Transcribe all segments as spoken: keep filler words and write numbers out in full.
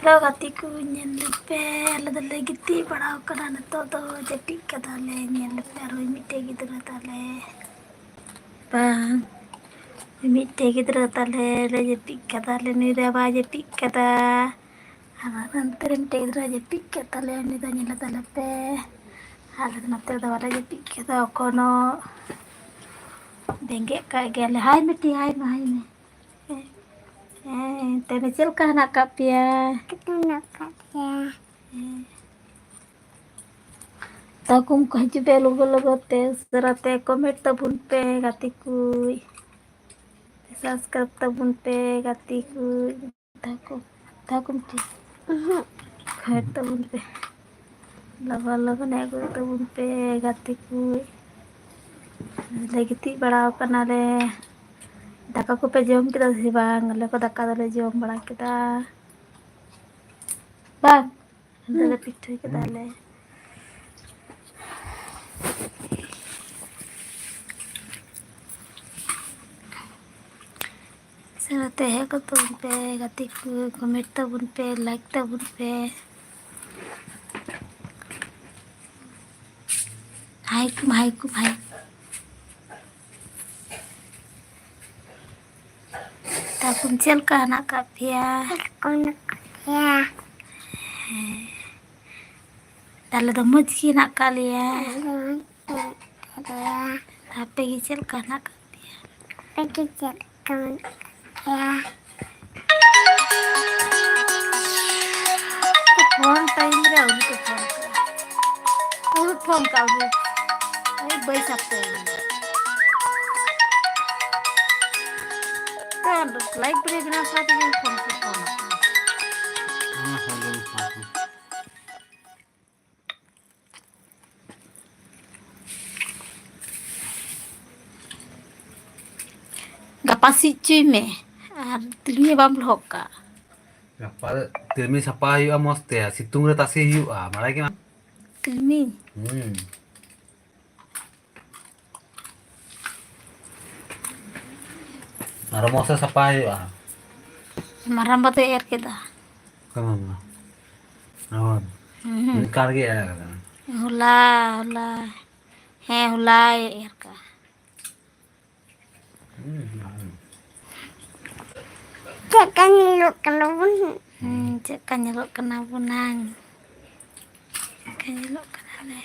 ᱛᱚ ᱜᱟᱛᱮ ᱠᱚ, ᱧᱮᱞ ᱞᱮᱯᱮ, ᱟᱞᱮ ᱫᱚᱞᱮ ᱜᱤᱛᱤᱡ ᱵᱟᱲᱟᱣ ᱠᱟᱱᱟ ᱱᱤᱛᱚᱜ ᱫᱚ, ᱡᱟᱹᱯᱤᱫ ᱠᱟᱫᱟᱞᱮ᱾ ᱧᱮᱞ ᱞᱮᱯᱮ, ᱟᱨ ᱢᱤᱫᱴᱮᱡ ᱜᱤᱫᱽᱨᱟᱹ ᱛᱟᱞᱮ, ᱵᱟᱝ, ᱢᱤᱫᱴᱮᱡ ᱜᱤᱫᱽᱨᱟᱹ ᱛᱟᱞᱮ ᱞᱮ ᱡᱟᱹᱯᱤᱫ ᱠᱟᱫᱟᱞᱮ, ᱱᱩᱭ ᱫᱚ ᱵᱟᱭ ᱡᱟᱹᱯᱤᱫ ᱠᱟᱫᱟ᱾ ᱟᱨ ᱦᱟᱱᱛᱮ ᱨᱮ ᱢᱤᱫᱴᱮᱡ ᱜᱤᱫᱽᱨᱟᱹ ᱡᱟᱹᱯᱤᱫ ᱠᱮᱫ ᱛᱟᱞᱮᱭᱟ, ᱩᱱᱤ ᱫᱚ ᱧᱮᱞᱮ ᱛᱟᱞᱮ ᱯᱮ᱾ ᱟᱞᱮ ᱫᱚ ᱱᱚᱛᱮ ᱫᱚ ᱵᱟᱞᱮ ᱡᱟᱹᱯᱤᱫ ᱠᱮᱫᱟ ᱮᱠᱷᱚᱱᱳ᱾ ᱵᱮᱸᱜᱮᱫ ᱠᱟᱜ ᱜᱮᱭᱟᱞᱮ᱾ ᱦᱟᱭ ᱢᱤᱴᱤ, ᱦᱟᱭ ᱢᱮ, ᱦᱟᱭ ᱢᱮ᱾ ᱦᱮᱸ, ᱦᱮᱸ, ᱛᱚᱵᱮ ᱪᱮᱫ ᱞᱮᱠᱟ ᱦᱮᱱᱟᱜ ᱠᱟᱜ ᱯᱮᱭᱟ? ᱪᱮᱫ ᱞᱮᱠᱟ ᱦᱮᱱᱟᱜ ᱠᱟᱜ ᱯᱮᱭᱟ? ᱦᱮᱸ᱾ ᱛᱟᱠᱚᱢ ᱠᱚ ᱦᱤᱡᱩᱜ ᱯᱮ ᱞᱚᱜᱚ ᱞᱚᱜᱚ ᱛᱮ, ᱩᱥᱟᱹᱨᱟ ᱛᱮ comment ᱛᱟᱵᱚᱱ ᱯᱮ ᱜᱟᱛᱮ ᱠᱩᱡ᱾ Subscribe ᱛᱟᱵᱚᱱ ᱯᱮ ᱜᱟᱛᱮ ᱠᱩᱡ᱾ ᱛᱟᱠᱚ, ᱛᱟᱠᱚᱢ ᱴᱷᱤᱠ᱾ ᱩᱦᱩᱸ᱾ ᱠᱷᱟᱹᱲ ᱛᱟᱵᱚᱱ ᱯᱮ᱾ ᱞᱚᱜᱚᱱ ᱞᱚᱜᱚᱱ ᱟᱹᱜᱩ ᱛᱟᱵᱚᱱ ᱯᱮ ᱜᱟᱛᱮ ᱠᱩᱡ᱾ ᱞᱮ ᱜᱤᱛᱤᱡ ᱵᱟᱲᱟᱣ ᱠᱟᱱᱟᱞᱮ᱾ ᱫᱟᱠᱟ ᱠᱚᱯᱮ ᱡᱚᱢ ᱠᱮᱫᱟ ᱥᱮ ᱵᱟᱝ? ᱟᱞᱮ ᱠᱚ ᱫᱟᱠᱟ ᱫᱚᱞᱮ ᱡᱚᱢ ᱵᱟᱲᱟ ᱠᱮᱫᱟ᱾ ᱵᱟᱝ? ᱟᱞᱮ ᱫᱚᱞᱮ ᱯᱤᱴᱷᱟᱹ ᱠᱮᱫᱟᱞᱮ᱾ ᱥᱟᱶᱛᱮ ᱦᱮᱡ ᱠᱚ ᱛᱟᱵᱚᱱ ᱯᱮ ᱜᱟᱛᱮ ᱠᱚ, comment ᱛᱟᱵᱚᱱ ᱯᱮ, like ᱛᱟᱵᱚᱱ ᱯᱮ᱾ ᱦᱟᱭ ᱠᱚ, ᱦᱟᱭ ᱠᱚ, ᱦᱟᱭ᱾ ᱛᱟᱨᱯᱚᱨ ᱪᱮᱫ ᱞᱮᱠᱟ ᱦᱮᱱᱟᱜ ᱟᱠᱟᱫ ᱯᱮᱭᱟ? ᱪᱮᱫ ᱞᱮᱠᱟ ᱢᱮᱱᱟᱜ ᱟᱠᱟᱫ ᱯᱮᱭᱟ? ᱦᱮᱸ᱾ ᱟᱞᱮ ᱫᱚ ᱢᱚᱡᱽ ᱜᱮ ᱦᱮᱱᱟᱜ ᱟᱠᱟᱫ ᱞᱮᱭᱟ᱾ ᱟᱞᱮ ᱫᱚ ᱢᱚᱡᱽ ᱜᱮ ᱦᱮᱱᱟᱜ ᱟᱠᱟᱫ ᱞᱮᱭᱟ᱾ ᱟᱯᱮ ᱜᱮ ᱪᱮᱫ ᱞᱮᱠᱟ ᱦᱮᱱᱟᱜ ᱟᱠᱟᱫ ᱯᱮᱭᱟ? ᱟᱯᱮ ᱜᱮ ᱪᱮᱫ ᱞᱮᱠᱟ ᱢᱮᱱᱟᱜ ᱟᱠᱟᱫ ᱯᱮᱭᱟ? ᱯᱷᱳᱱ ᱴᱟᱭᱤᱢ ᱨᱮ ᱟᱹᱣᱨᱤ ᱠᱚ ᱯᱷᱳᱱ ᱠᱟᱜᱼᱟ᱾ ᱟᱹᱣᱨᱤ ᱯᱷᱳᱱ ᱠᱟᱜᱼᱟ, ᱟᱹᱣᱨᱤ᱾ ᱳᱭ ᱵᱟᱹᱭᱥᱟᱹᱠᱷ ᱛᱮ᱾ ᱛᱚ, ᱞᱟᱭᱤᱵᱷ ᱨᱮ ᱵᱮᱱᱟᱣ ᱥᱟᱶ ᱛᱮᱜᱮ ᱯᱷᱳᱱ ᱠᱚ ᱯᱷᱳᱱ ᱟᱠᱚ᱾ ᱦᱮᱸ, ᱦᱮᱸ, ᱞᱟᱹᱭ ᱢᱮ, ᱦᱮᱸ, ᱦᱮᱸ᱾ ᱜᱟᱯᱟ ᱥᱤᱫ ᱦᱚᱪᱚᱭ ᱢᱮ, ᱟᱨ ᱛᱤᱞᱢᱤᱧ ᱵᱟᱢ ᱞᱚᱦᱚᱫ ᱠᱟᱜ᱾ ᱜᱟᱯᱟ ᱫᱚ ᱛᱤᱞᱢᱤᱧ ᱥᱟᱯᱷᱟ ᱦᱩᱭᱩᱜᱼᱟ ᱢᱚᱡᱽ ᱛᱮ, ᱥᱤᱛᱩᱝ ᱨᱮ ᱛᱟᱥᱮ ᱦᱩᱭᱩᱜᱼᱟ, ᱵᱟᱲᱟᱭ ᱠᱮᱫᱟᱢ? ᱛᱤᱞᱢᱤᱧ? ᱦᱩᱸ᱾ ᱟᱨᱚ ᱢᱚᱡᱽ ᱛᱮ ᱥᱟᱯᱷᱟ ᱦᱩᱭᱩᱜᱼᱟ᱾ ᱢᱟᱨᱟᱝᱵᱟ ᱫᱚᱭ ᱮᱨ ᱠᱮᱫᱟ᱾ ᱠᱟᱱᱟ ᱱᱚᱣᱟ᱾ ᱦᱳᱭ᱾ ᱦᱩᱸ᱾ ᱱᱮᱛᱟᱨ ᱜᱮ ᱮᱨ ᱠᱟᱱᱟ᱾ ᱦᱚᱞᱟ, ᱦᱚᱞᱟ᱾ ᱦᱮᱸ, ᱦᱚᱞᱟᱭ ᱮᱨ ᱠᱟᱜᱼᱟ᱾ ᱦᱩᱸ, ᱦᱩᱸ᱾ ᱪᱮᱫ ᱞᱮᱠᱟ ᱧᱮᱞᱚᱜ ᱠᱟᱱᱟ ᱵᱚᱱ? ᱦᱩᱸ, ᱪᱮᱫ ᱞᱮᱠᱟ ᱧᱮᱞᱚᱜ ᱠᱟᱱᱟ ᱵᱚᱱ ᱱᱟᱝ? ᱪᱮᱫ ᱞᱮᱠᱟ ᱧᱮᱞᱚᱜ ᱠᱟᱱᱟ ᱞᱮ?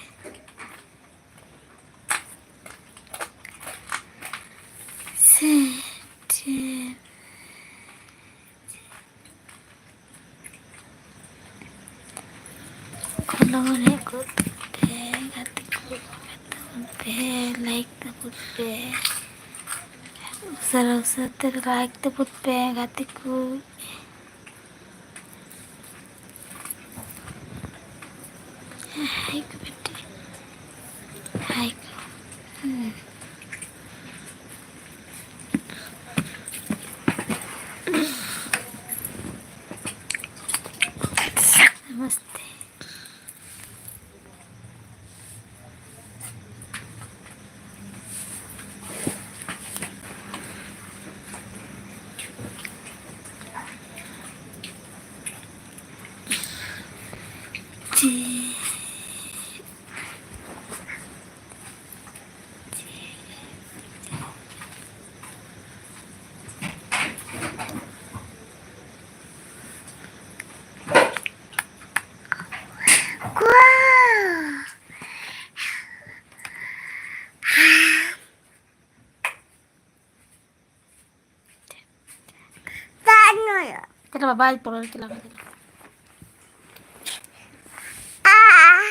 ᱥᱮ ᱪᱮᱫ? ᱠᱷᱚᱞᱚ ᱨᱮ ᱜᱚᱫ ᱯᱮ ᱜᱟᱛᱮ ᱠᱚ, ᱛᱟᱵᱚᱱ ᱯᱮ, ᱞᱟᱭᱤᱠ ᱛᱟᱵᱚᱱ ᱯᱮ, ᱩᱥᱟᱹᱨᱟ ᱩᱥᱟᱹᱨᱟ ᱛᱮ ᱞᱟᱭᱤᱠ ᱛᱟᱵᱚᱱ ᱯᱮ ᱜᱟᱛᱮ ᱠᱚ᱾ ᱦᱟᱭ ᱠᱚ ᱵᱮᱴᱤ, ᱦᱟᱭ ᱠᱚ᱾ ᱦᱩᱸ᱾ नमस्ते। जी। ᱫᱟᱜ ᱧᱩᱭᱟ᱾ ᱪᱟᱞᱟᱜ ᱵᱟᱵᱟ, ᱯᱚᱨᱮ ᱪᱟᱞᱟᱜ ᱢᱮ᱾ ᱟᱦ᱾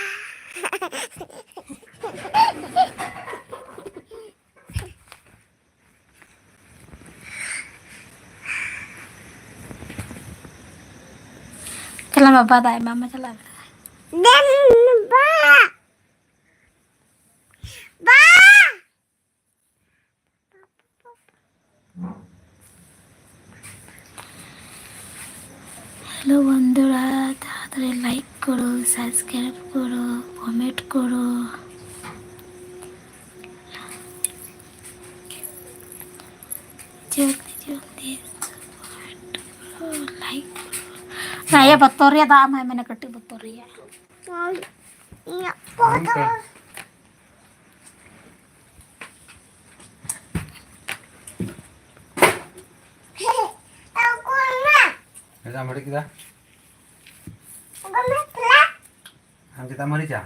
ᱪᱟᱞᱟᱜ ᱵᱟᱵᱟ, ᱫᱟᱜ ᱮᱢᱟᱢᱟ, ᱪᱟᱞᱟᱜ ᱢᱮ᱾ ᱫᱮᱱ ᱵᱟ᱾ ᱵᱟ᱾ হ্যালো বন্ধুরা, তাড়াতাড়ি লাইক করো, সাবস্ক্রাইব করো, কমেন্ট করো। জলদি জলদি সাপোর্ট করো, লাইক করো। ᱦᱮᱸ, ᱤᱭᱟᱹ ᱵᱚᱛᱚᱨ ᱨᱮᱭᱟᱜ ᱫᱟᱜ ᱮᱢᱟᱭ ᱢᱮ, ᱠᱟᱹᱴᱤᱡ ᱵᱚᱛᱚᱨ ᱨᱮᱭᱟᱜ᱾ ᱤᱧᱟᱹᱜ ᱯᱚᱛᱚᱵ᱾ ᱪᱮᱫᱟᱜ ᱮᱢ ᱵᱟᱹᱲᱤᱡ ᱠᱮᱫᱟ? ᱟᱢ ᱪᱮᱫᱟᱜ ᱮᱢ ᱢᱟᱹᱨᱤᱪᱟ?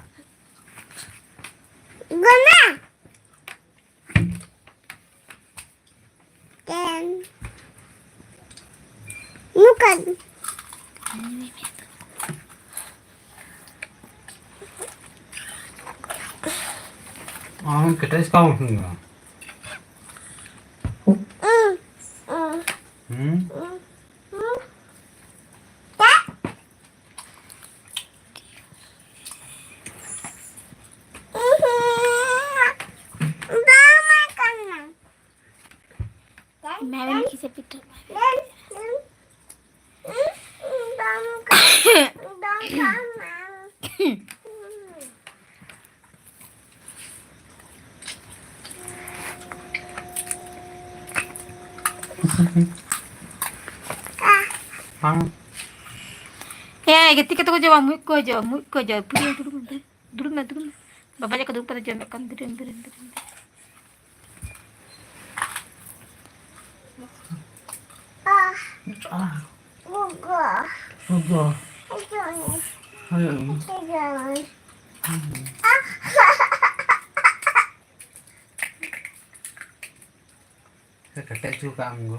ᱜᱚᱢᱟ᱾ ᱛᱮᱱ᱾ ᱱᱩᱠᱟᱱ᱾ ᱟᱢ ᱠᱮᱴᱮᱡ ᱠᱟᱢ ᱦᱩᱭᱩᱜᱼᱟ᱾ ᱩᱸ, ᱩᱸ, ᱦᱩᱸ? ᱩᱸ, ᱩᱸ᱾ ᱛᱟ? ᱩᱸ, ᱦᱩᱸ᱾ ᱵᱟᱝ ᱠᱟᱱᱟ᱾ ᱢᱮᱨᱚᱢ ᱠᱤᱥᱟᱹ ᱯᱤᱴᱷᱟᱹ᱾ ᱦᱮᱸ, ᱜᱟᱛᱮ ᱠᱟᱛᱮ ᱠᱚ ᱡᱚᱢᱟ, ᱢᱩᱡ ᱠᱚ ᱡᱚᱢ, ᱢᱩᱡ ᱠᱚ ᱡᱚᱢ᱾ ᱯᱩᱨᱟᱹ ᱫᱩᱲᱩᱵ ᱢᱮ, ᱫᱩᱲᱩᱵ ᱢᱮ, ᱫᱩᱲᱩᱵ ᱢᱮ᱾ ᱵᱟᱵᱟ ᱡᱟᱠᱚ ᱫᱩᱲᱩᱵ ᱠᱟᱛᱮ ᱡᱚᱢᱮᱫ ᱠᱟᱱ, ᱫᱩᱲᱩᱵ, ᱫᱩᱲᱩᱵ, ᱫᱩᱲᱩᱵ, ᱫᱩᱲᱩᱵ᱾ ᱜᱚᱜᱚ᱾ ᱦᱩᱭᱩᱜ ᱢᱮ᱾ ᱥᱮ ᱠᱮᱴᱮᱡ ᱦᱚᱪᱚ ᱠᱟᱜ ᱟᱢ ᱜᱚ᱾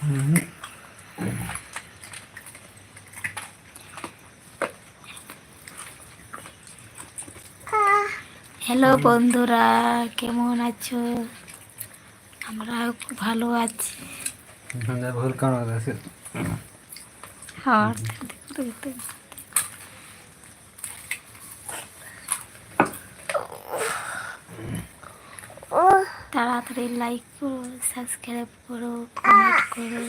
ᱦᱩᱸ᱾ হ্যালো বন্ধুরা, কেমন আছো? আমরাও খুব ভালো আছি। মানে ভুল কারণ আছে। হ্যাঁ। তাড়াতাড়ি লাইক করো, সাবস্ক্রাইব করো, কমেন্ট করো।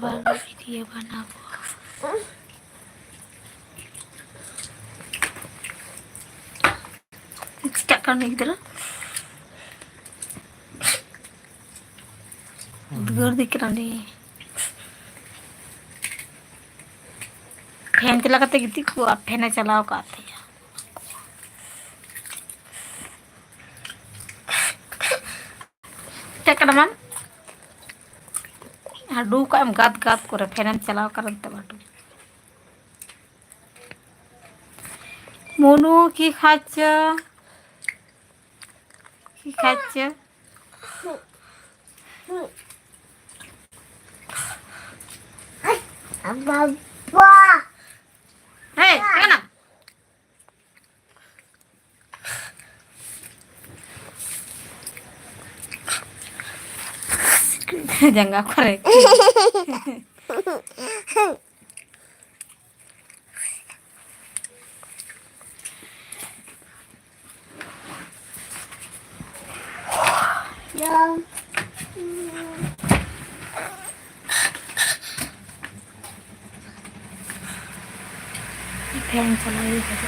ᱵᱟᱝ ᱵᱷᱤᱰᱤᱭᱳ ᱵᱮᱱᱟᱣ ᱠᱚ᱾ ᱪᱤᱠᱟᱹᱜ ᱠᱟᱱ ᱜᱤᱫᱽᱨᱟᱹ? ᱩᱫᱽᱜᱟᱹᱨ ᱫᱤ ᱠᱟᱱᱟ ᱞᱮ᱾ ᱯᱷᱮᱱ ᱪᱟᱞᱟᱣ ᱠᱟᱛᱮ ᱜᱤᱛᱤᱡ ᱠᱚᱜᱼᱟ, ᱯᱷᱮᱱᱮ ᱪᱟᱞᱟᱣ ᱠᱟᱜ ᱛᱟᱭᱟ᱾ ᱪᱮᱫ ᱠᱟᱱᱟ ᱢᱟᱢ? ᱦᱟᱹᱰᱩ ᱠᱟᱜ ᱮᱢ ᱜᱟᱫ ᱜᱟᱫ ᱠᱚᱨᱮ, ᱯᱷᱮᱱᱮᱢ ᱪᱟᱞᱟᱣ ᱠᱟᱨᱚᱱ ᱛᱮ ᱦᱟᱹᱰᱩ᱾ ᱢᱚᱱᱩ, কি খাচ্ছ? কি খাচ্ছ? বাবা। এই, কেন? জাঙ্গা করে। ᱯᱷᱮᱱ ᱪᱟᱞᱟᱣ ᱦᱩᱭ ᱠᱟᱛᱮ᱾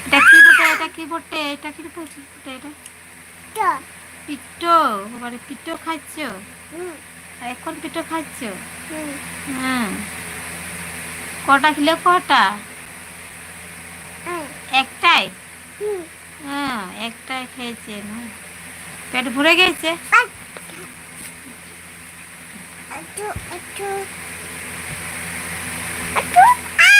এটা কি বটে? এটা কি বটে? এটা কি বটে? এটা? পিঠো। পিঠো। বাবারে, পিঠো খাচ্ছ? হুম। আর এখন পিঠো খাচ্ছ? হুম। হ্যাঁ। কটা খেলে কটা? হুম। একটাই? হুম। হ্যাঁ, একটাই খেয়েছে না? পেট ভরে গেছে? আচ্ছা। একটু, একটু, একটু, আহ!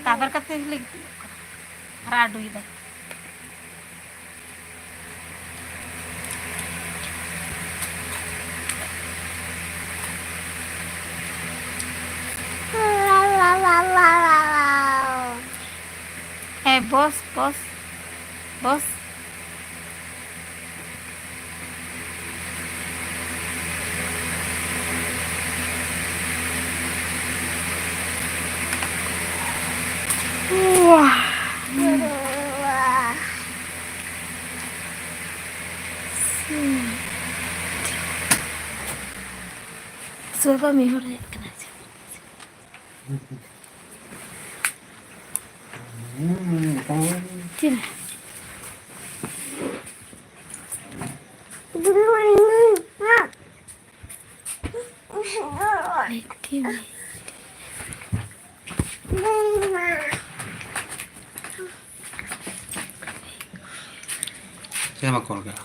ᱛᱟᱵᱮᱨ ᱠᱟᱛᱮ ᱞᱮ ᱜᱤᱛᱤᱡ ᱠᱚᱜ ᱠᱟᱱᱟ᱾ ᱦᱟᱨᱟ ᱟᱹᱰᱩᱭᱮᱫᱟᱭ᱾ ᱵᱚᱥ, ᱵᱚᱥ, ᱵᱚᱥ᱾ ᱥᱩᱨ ᱠᱷᱚᱱ ᱢᱤᱫ ᱦᱚᱲ ᱦᱮᱡ ᱠᱟᱱᱟᱭ᱾ ᱪᱮᱫ? ᱪᱮᱫ ᱮᱢ ᱠᱚᱞ ᱠᱮᱫᱟ?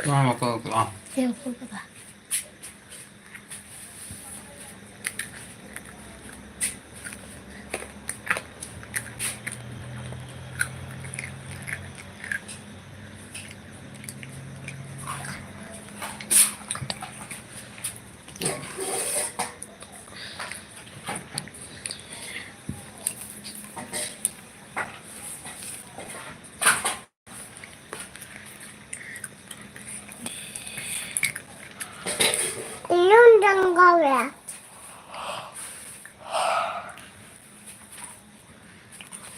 ᱪᱮᱫ ᱮᱢ ᱠᱚᱞ ᱠᱮᱫᱟ? ᱪᱮᱫ ᱮᱢ ᱠᱚᱞ ᱠᱮᱫᱟ? ᱤᱧ ᱦᱚᱸᱧ ᱨᱟᱸᱜᱟᱣᱮᱭᱟ᱾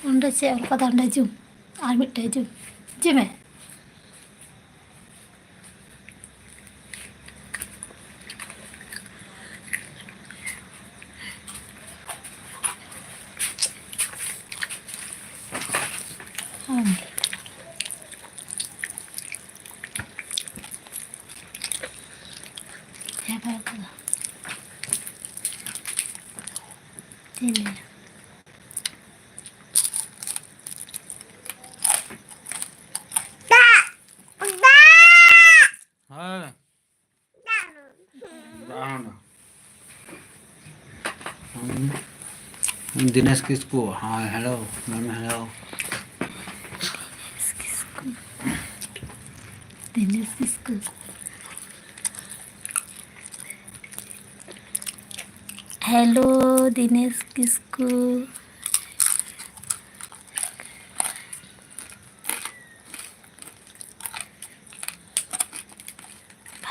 ᱚᱸᱰᱮ ᱪᱮᱫ ᱚᱞ ᱠᱟᱫᱟ? ᱚᱸᱰᱮ ᱡᱩᱢ, ᱟᱨ ᱢᱤᱫᱴᱮᱡ ᱡᱩᱢ, ᱡᱩᱢᱮ᱾ ᱦᱩᱸ᱾ ᱪᱟᱵᱟ ᱠᱚ᱾ ᱪᱮᱫ ᱞᱟᱹᱭᱟ? ᱦᱮᱸ᱾ ᱫᱤᱱᱮᱥ ᱠᱤᱥᱠᱩ, ᱦᱮᱸ, ᱦᱮᱞᱳ, ᱢᱮᱢ, ᱦᱮᱞᱳ᱾ ᱫᱤᱱᱮᱥ ᱠᱤᱥᱠᱩ᱾ ᱦᱮᱞᱳ, ᱫᱤᱱᱮᱥ ᱠᱤᱥᱠᱩ᱾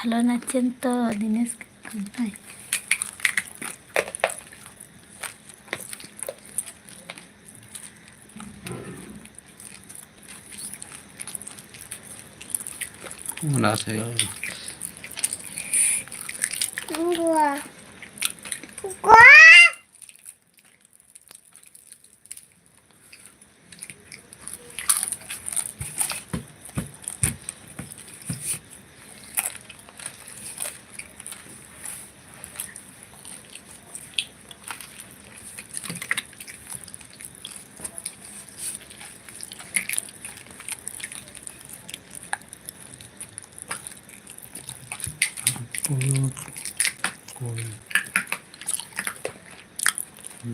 ᱞᱚ ᱱᱟᱪᱮᱱ ᱛᱚ ᱫᱤᱱᱮᱥ ᱠᱟᱱᱟᱭ᱾ ᱚᱱᱟ ᱥᱮ᱾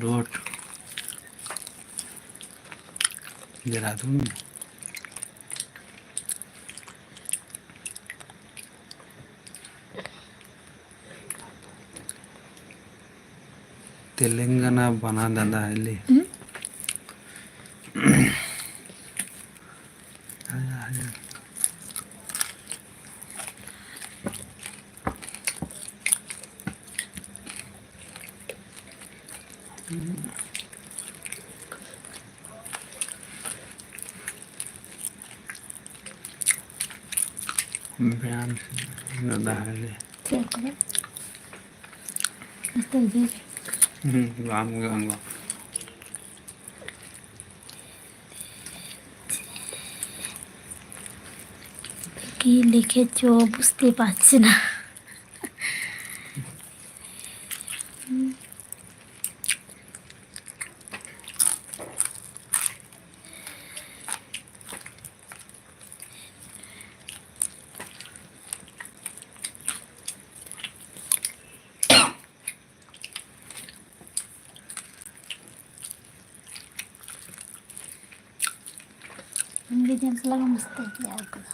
ᱞᱳᱰ᱾ ᱫᱮᱦᱨᱟᱫᱩᱱ᱾ ᱛᱮᱞᱮᱝᱜᱟᱱᱟ ᱵᱟᱱᱟ ᱫᱟᱫᱟ ᱦᱤᱞᱤ᱾ ᱦᱩᱸ? ᱵᱮᱭᱟᱢ ᱫᱟᱫᱟ ᱦᱤᱞᱤ᱾ ᱪᱮᱫ ᱠᱚ? ᱱᱚᱛᱮ ᱜᱮ᱾ ᱦᱩᱸ, ᱵᱟᱝ ᱜᱮ, ᱵᱟᱝ ᱜᱮ᱾ কি লিখেছো বুঝতে পারছি না। ᱟᱢᱜᱮ ᱧᱮᱞ ᱛᱟᱞᱟᱝ ᱢᱮ ᱢᱚᱡᱽ ᱛᱮ ᱪᱮᱫ ᱟᱹᱭᱠᱟᱹᱜᱼᱟ᱾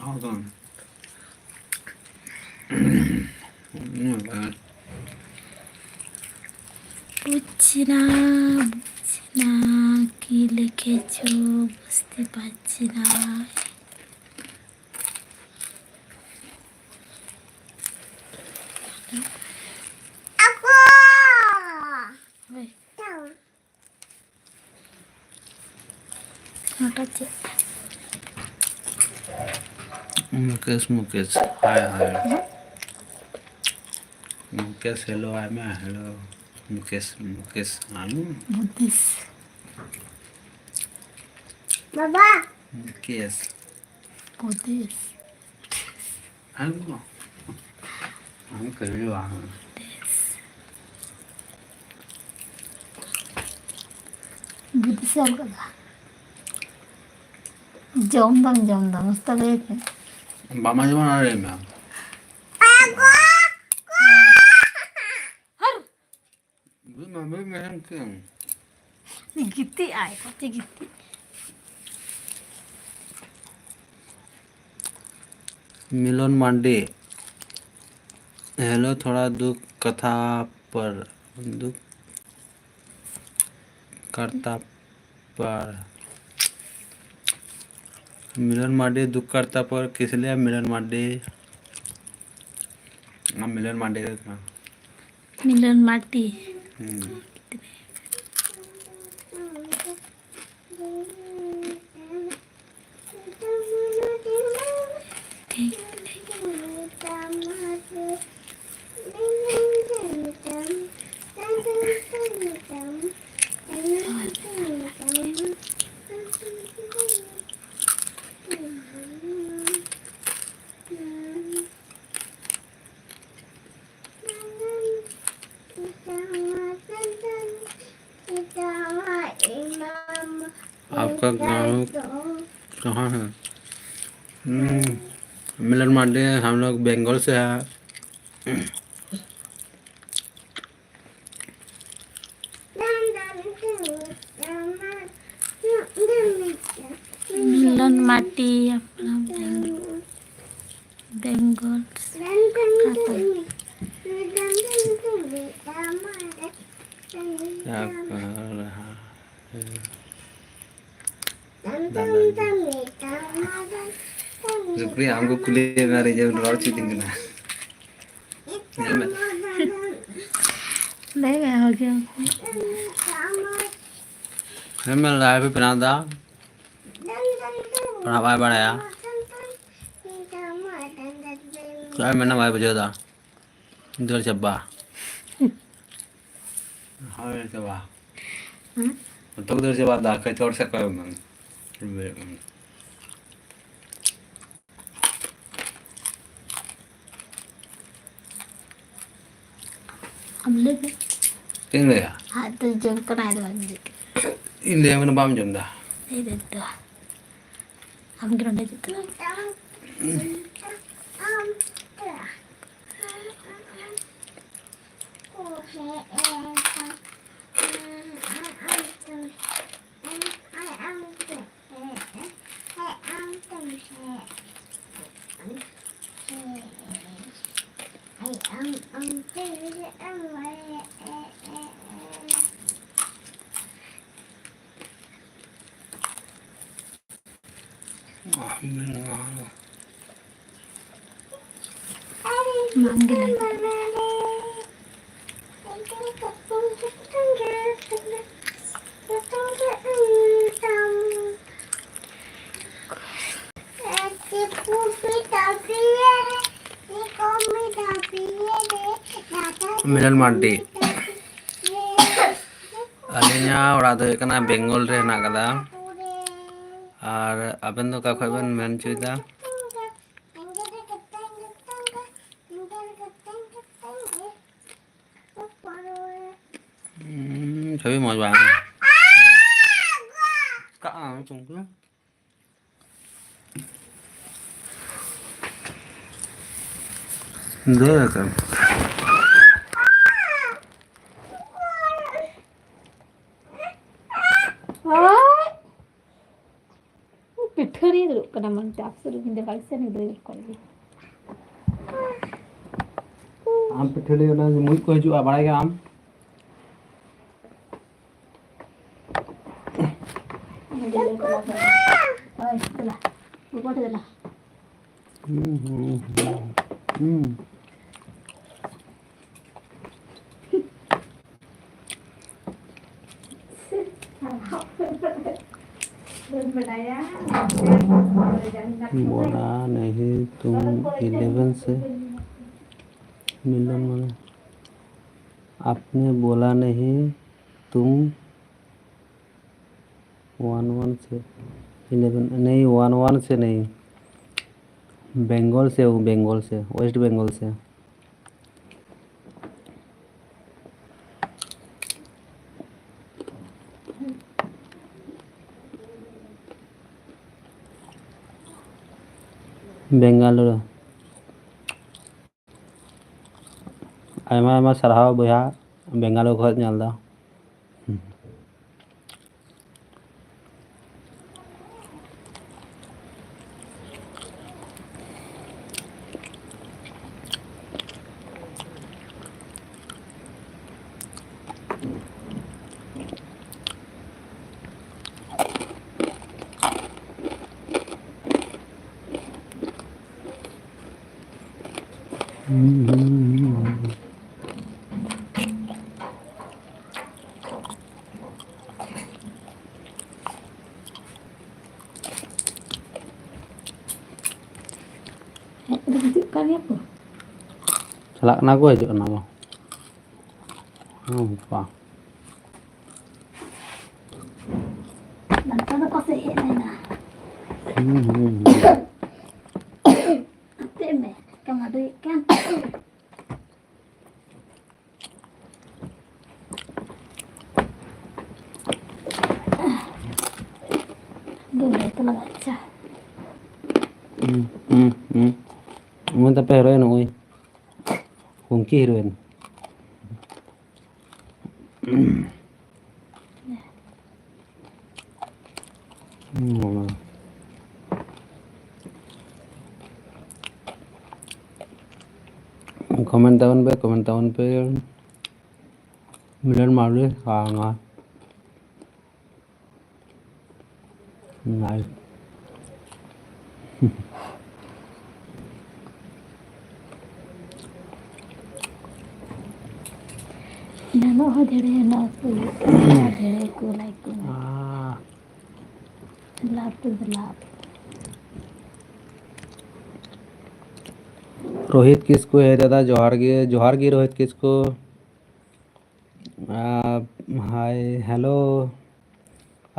ᱦᱚᱸ᱾ বুঝছি না, বুঝছি না, কি লিখেছো বুঝতে পারছি না। ᱪᱮᱫ? ᱢᱩᱠᱮᱥ, ᱢᱩᱠᱮᱥ, ᱦᱟᱭ, ᱦᱟᱭ᱾ ᱢᱩᱠᱮᱥ, hello, ᱟᱭ ᱢᱮ, hello᱾ ᱢᱩᱠᱮᱥ, ᱢᱩᱠᱮᱥ, ᱟᱞᱩ᱾ ᱵᱩᱫᱷᱤᱥ᱾ ᱵᱟᱵᱟ᱾ ᱢᱩᱠᱮᱥ᱾ ᱵᱩᱫᱷᱤᱥ᱾ ᱟᱞᱩ᱾ ᱟᱢ ᱠᱟᱹᱢᱤ ᱵᱟᱝ᱾ ᱵᱩᱫᱷᱤᱥ᱾ ᱵᱩᱫᱷᱤᱥ ᱮᱢ ᱠᱟᱫᱟ᱾ ᱡᱚᱢ ᱫᱟᱢ, ᱡᱚᱢ ᱫᱟᱢ, ᱢᱚᱡᱽ ᱛᱮ ᱞᱟᱹᱭ ᱯᱮ᱾ ᱵᱟᱢ ᱟᱸᱡᱚᱢᱟ, ᱚᱱᱟ ᱞᱟᱹᱭ ᱢᱮ᱾ ᱟᱨ ᱵᱩᱡᱽ ᱢᱟ, ᱵᱩᱡᱽ ᱢᱮ, ᱦᱮᱸ, ᱪᱮᱫ ᱮᱢ? ᱜᱤᱛᱤᱡ ᱟᱭ, ᱠᱟᱹᱴᱤᱡ ᱜᱤᱛᱤᱡ᱾ ᱢᱤᱞᱚᱱ ᱢᱟᱨᱰᱤ, hello, थोड़ा दुख कथा पर, दुख करता पर। मिलन मार्डी दुख करता पर किस लिए मिलन मार्डी? हाँ, मिलन मार्डी का। मिलन मार्डी। हम्म। आपका गाँव कहाँ है? हम्म, मिलन मार्डी, हम लोग बंगाल से हैं। मिलन मार्डी, हम लोग बंगाल। बेंगल। क्या कर रहा है? ᱥᱩᱠᱨᱤ, ᱟᱢ ᱠᱚ ᱠᱩᱞᱤᱭᱮᱫ ᱢᱮᱭᱟ, ᱨᱤᱡᱷᱟᱹᱣ ᱨᱚᱲ ᱪᱮᱫ ᱫᱤᱱ ᱠᱟᱱᱟ? ᱧᱮᱞ ᱢᱮ᱾ ᱞᱟᱹᱭ ᱢᱮ, ᱦᱚᱡᱚ᱾ ᱦᱮᱸ, ᱢᱮ, live ᱮ ᱵᱮᱱᱟᱣ ᱮᱫᱟ᱾ ᱯᱟᱲᱦᱟᱜ ᱵᱟᱭ ᱵᱟᱲᱟᱭᱟ᱾ ᱪᱮᱫ ᱮ ᱢᱮᱱᱟ, ᱵᱟᱭ ᱵᱩᱡᱷᱟᱹᱣ ᱫᱟ᱾ ᱫᱟᱹᱲ ᱪᱟᱵᱟ᱾ ᱦᱳᱭ ᱪᱟᱵᱟ᱾ ᱦᱮᱸ? ᱡᱚᱛᱚ ᱠᱚ ᱫᱟᱹᱲ ᱪᱟᱵᱟ ᱫᱟ, ᱠᱷᱟᱹᱭ ᱛᱚᱲ ᱥᱮᱫ ᱠᱚᱭᱚᱜ ᱢᱮ᱾ ᱟᱢ ᱞᱟᱹᱭ ᱢᱮ᱾ ᱪᱮᱫ ᱤᱧ ᱞᱟᱹᱭᱟ? ᱟᱡ ᱫᱚ ᱡᱚᱢ ᱠᱟᱱᱟᱭ, ᱟᱫᱚ ᱵᱟᱝ ᱞᱟᱹᱭ ᱠᱟᱱᱟ᱾ ᱤᱧ ᱞᱟᱹᱭᱟᱢ ᱠᱟᱱᱟ, ᱵᱟᱢ ᱡᱚᱢ ᱫᱟ᱾ ᱞᱟᱹᱭ ᱫᱟᱹᱧ ᱛᱚ᱾ ᱟᱢ ᱜᱮ ᱱᱚᱰᱮ ᱡᱚᱛᱚ᱾ ᱢᱤᱞᱚᱱ ᱢᱟᱨᱰᱤ᱾ ᱟᱹᱞᱤᱧᱟᱜ ᱚᱲᱟᱜ ᱫᱚ ᱦᱩᱭᱩᱜ ᱠᱟᱱᱟ ᱵᱮᱝᱜᱚᱞ ᱨᱮ ᱦᱮᱱᱟᱜ ᱟᱠᱟᱫᱟ᱾ ᱟᱨ ᱟᱵᱮᱱ ᱫᱚ ᱚᱠᱟ ᱠᱷᱚᱱ ᱵᱮᱱ ᱢᱮᱱ ᱦᱚᱪᱚᱭᱮᱫᱟ? ᱩᱸ, ᱪᱷᱚᱵᱤ ᱢᱚᱡᱽ ᱵᱟᱝ ᱠᱟᱜᱼᱟ, ᱪᱚᱝ ᱠᱚ᱾ ᱫᱟᱹᱲ ᱟᱠᱟᱱ᱾ ᱯᱤᱴᱷᱟᱹ ᱨᱮ ᱫᱩᱲᱩᱵ ᱠᱟᱱᱟ ᱢᱮᱱᱛᱮ, ᱟᱯᱥᱩᱨ ᱧᱤᱫᱟᱹ ᱵᱟᱭ ᱥᱮᱱ ᱜᱤᱫᱽᱨᱟᱹ ᱠᱚ ᱞᱟᱹᱜᱤᱫ᱾ ᱟᱢ ᱯᱤᱴᱷᱟᱹ ᱞᱟᱹᱜᱤᱫ ᱚᱱᱟ ᱢᱩᱡ ᱠᱚ ᱦᱤᱡᱩᱜᱼᱟ, ᱵᱟᱲᱟᱭ ᱜᱮᱭᱟᱢ? ᱦᱳᱭ, ᱫᱮᱞᱟ᱾ ᱜᱚᱜᱚ ᱴᱷᱮᱱ ᱫᱮᱞᱟ᱾ ᱦᱩᱸ, ᱦᱩᱸ, ᱦᱩᱸ, ᱦᱩᱸ᱾ ᱵᱟᱹᱧ ᱵᱟᱰᱟᱭᱟ᱾ बोला नहीं तुम इलेवन से मिलन माने आपने बोला नहीं तुम वन वन से इलेवन नहीं वन वन से नहीं बंगाल से हूँ बंगाल से वेस्ट बंगाल से ᱵᱮᱝᱜᱟᱞᱩᱨᱩ ᱟᱭᱢᱟ ᱟᱭᱢᱟ ᱥᱟᱨᱦᱟᱣ ᱵᱚᱭᱦᱟ ᱵᱮᱝᱜᱟᱞᱩᱨᱩ ᱠᱷᱚᱱ ᱧᱮᱞ ᱫᱟ ᱦᱮᱡ ᱠᱟᱛᱮ ᱦᱤᱡᱩᱜ ᱠᱟᱱ ᱜᱮᱭᱟ ᱠᱚ᱾ ᱪᱟᱞᱟᱜ ᱠᱟᱱᱟ ᱠᱚ, ᱦᱤᱡᱩᱜ ᱠᱟᱱᱟ ᱠᱚ᱾ ᱦᱮᱸ, ᱵᱟᱯᱟ᱾ ᱱᱚᱱᱛᱮ ᱫᱚ ᱯᱟᱥᱮᱡ ᱦᱮᱡ ᱞᱮᱱᱟ᱾ ᱦᱩᱸ, ᱦᱩᱸ, ᱦᱩᱸ᱾ ᱦᱟᱱᱛᱮ ᱢᱮ, ᱪᱤᱠᱟᱢ ᱟᱹᱰᱩᱭᱮᱫ ᱠᱟᱱ? ᱫᱩᱞᱟᱹᱭ ᱛᱟᱞᱟᱝ ᱟᱪᱪᱷᱟ᱾ ᱦᱩᱸ, ᱦᱩᱸ, ᱦᱩᱸ᱾ ᱩᱱᱤ ᱛᱟᱯᱮ ᱦᱤᱨᱳᱭᱤᱱ, ᱱᱩᱭ᱾ ᱠᱩᱝᱠᱤ ᱦᱤᱨᱳᱭᱤᱱ᱾ ᱠᱚᱢᱮᱱᱴ ᱛᱟᱵᱚᱱ ᱯᱮ, ᱠᱚᱢᱮᱱᱴ ᱛᱟᱵᱚᱱ ᱯᱮ᱾ ᱢᱤᱞᱚᱱ ᱢᱟᱨᱰᱤ, ᱦᱟᱸ, ᱦᱟᱸ᱾ Nice. ᱮᱱᱟᱱᱚᱜ ᱦᱚᱸ ᱡᱮᱲᱮ ᱦᱮᱱᱟᱜ ᱠᱚ, ᱡᱮᱲᱮ ᱠᱚ, ᱞᱟᱭ ᱠᱚ᱾ Ah. Love to the love. Rohit ᱠᱤᱥᱠᱩ, ᱦᱮᱸ ᱫᱟᱫᱟ, ᱡᱚᱦᱟᱨ ᱜᱮ, ᱡᱚᱦᱟᱨ ᱜᱮ ᱨᱳᱦᱤᱛ ᱠᱤᱥᱠᱩ᱾ ᱟᱨ, ᱦᱟᱭ, ᱦᱮᱞᱳ᱾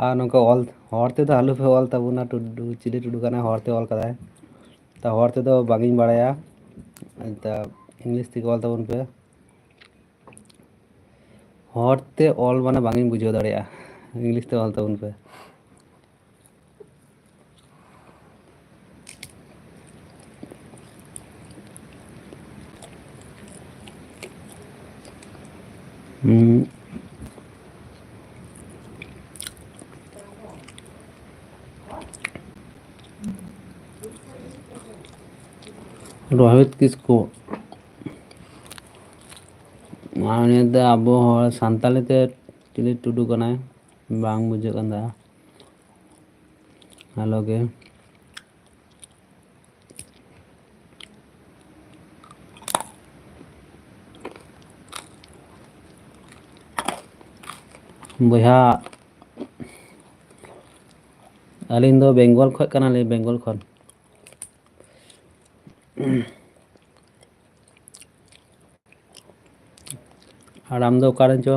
ᱟᱨ ᱱᱚᱝᱠᱟ ᱚᱞ, ᱦᱚᱲ ᱛᱮᱫᱚ ᱟᱞᱚ ᱯᱮ ᱚᱞ ᱛᱟᱵᱚᱱᱟ, ᱴᱩᱰᱩ, ᱪᱤᱞᱤ ᱴᱩᱰᱩ ᱠᱟᱱᱟᱭ, ᱦᱚᱲ ᱛᱮ ᱚᱞ ᱠᱟᱫᱟᱭ᱾ ᱛᱟ ᱦᱚᱲ ᱛᱮᱫᱚ ᱵᱟᱝ ᱤᱧ ᱵᱟᱲᱟᱭᱟ, ᱛᱟ ᱤᱝᱞᱤᱥ ᱛᱮᱜᱮ ᱚᱞ ᱛᱟᱵᱚᱱ ᱯᱮ᱾ ᱦᱚᱲ ᱛᱮ ᱚᱞ ᱢᱟᱱᱮ ᱵᱟᱝ ᱤᱧ ᱵᱩᱡᱷᱟᱹᱣ ᱫᱟᱲᱮᱭᱟᱜᱼᱟ, ᱤᱝᱞᱤᱥ ᱛᱮ ᱚᱞ ᱛᱟᱵᱚᱱ ᱯᱮ᱾ ᱦᱩᱸ᱾ ᱨᱳᱦᱤᱛ ᱠᱤᱥᱠᱩ᱾ ᱟᱨ ᱩᱱᱤ ᱫᱚ ᱟᱵᱚ ᱦᱚᱲ ᱥᱟᱱᱛᱟᱲᱤ ᱛᱮ ᱪᱤᱞᱤ ᱴᱩᱰᱩ ᱠᱟᱱᱟᱭ, ᱵᱟᱝ ᱵᱩᱡᱷᱟᱹᱜ ᱠᱟᱱ ᱛᱟᱭᱟ᱾ ᱟᱞᱚ ᱜᱮ᱾ ᱵᱚᱭᱦᱟ, ᱟᱹᱞᱤᱧ ᱫᱚ ᱵᱮᱝᱜᱚᱞ ᱠᱷᱚᱱ ᱠᱟᱱᱟᱞᱤᱧ, ᱵᱮᱝᱜᱚᱞ ᱠᱷᱚᱱ᱾ ᱟᱨ ᱟᱢ ᱫᱚ ᱚᱠᱟ ᱨᱮᱱ ᱪᱚ?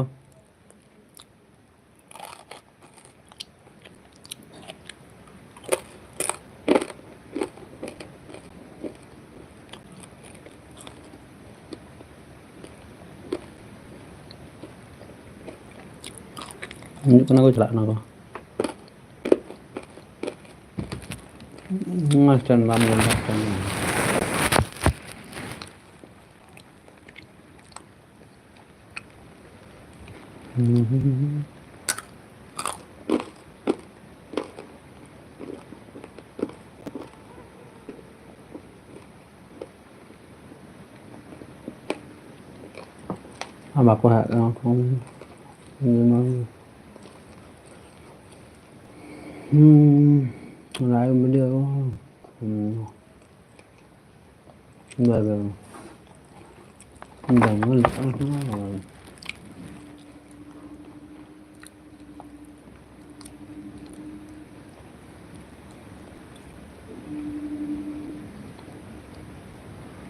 ᱦᱤᱡᱩᱜ ᱠᱟᱱᱟ ᱠᱚ, ᱪᱟᱞᱟᱜ ᱠᱟᱱᱟ ᱠᱚ᱾ ᱢᱟᱥᱴᱟᱨ ᱵᱟᱢ ᱧᱮᱞ ᱫᱟ, ᱢᱟᱥᱴᱟᱨ ᱵᱟᱢ ᱧᱮᱞ ᱫᱟ᱾ ᱟᱨ ᱵᱟᱠᱚ ᱦᱮᱡ ᱠᱟᱱᱟ ᱠᱚ᱾ ᱦᱩᱸ, live video᱾ ᱦᱩᱸ᱾ ᱵᱟᱭ, ᱵᱟᱭ, ᱵᱟᱭ᱾ ᱵᱟᱝ ᱧᱮᱞᱚᱜ ᱠᱟᱱᱟ᱾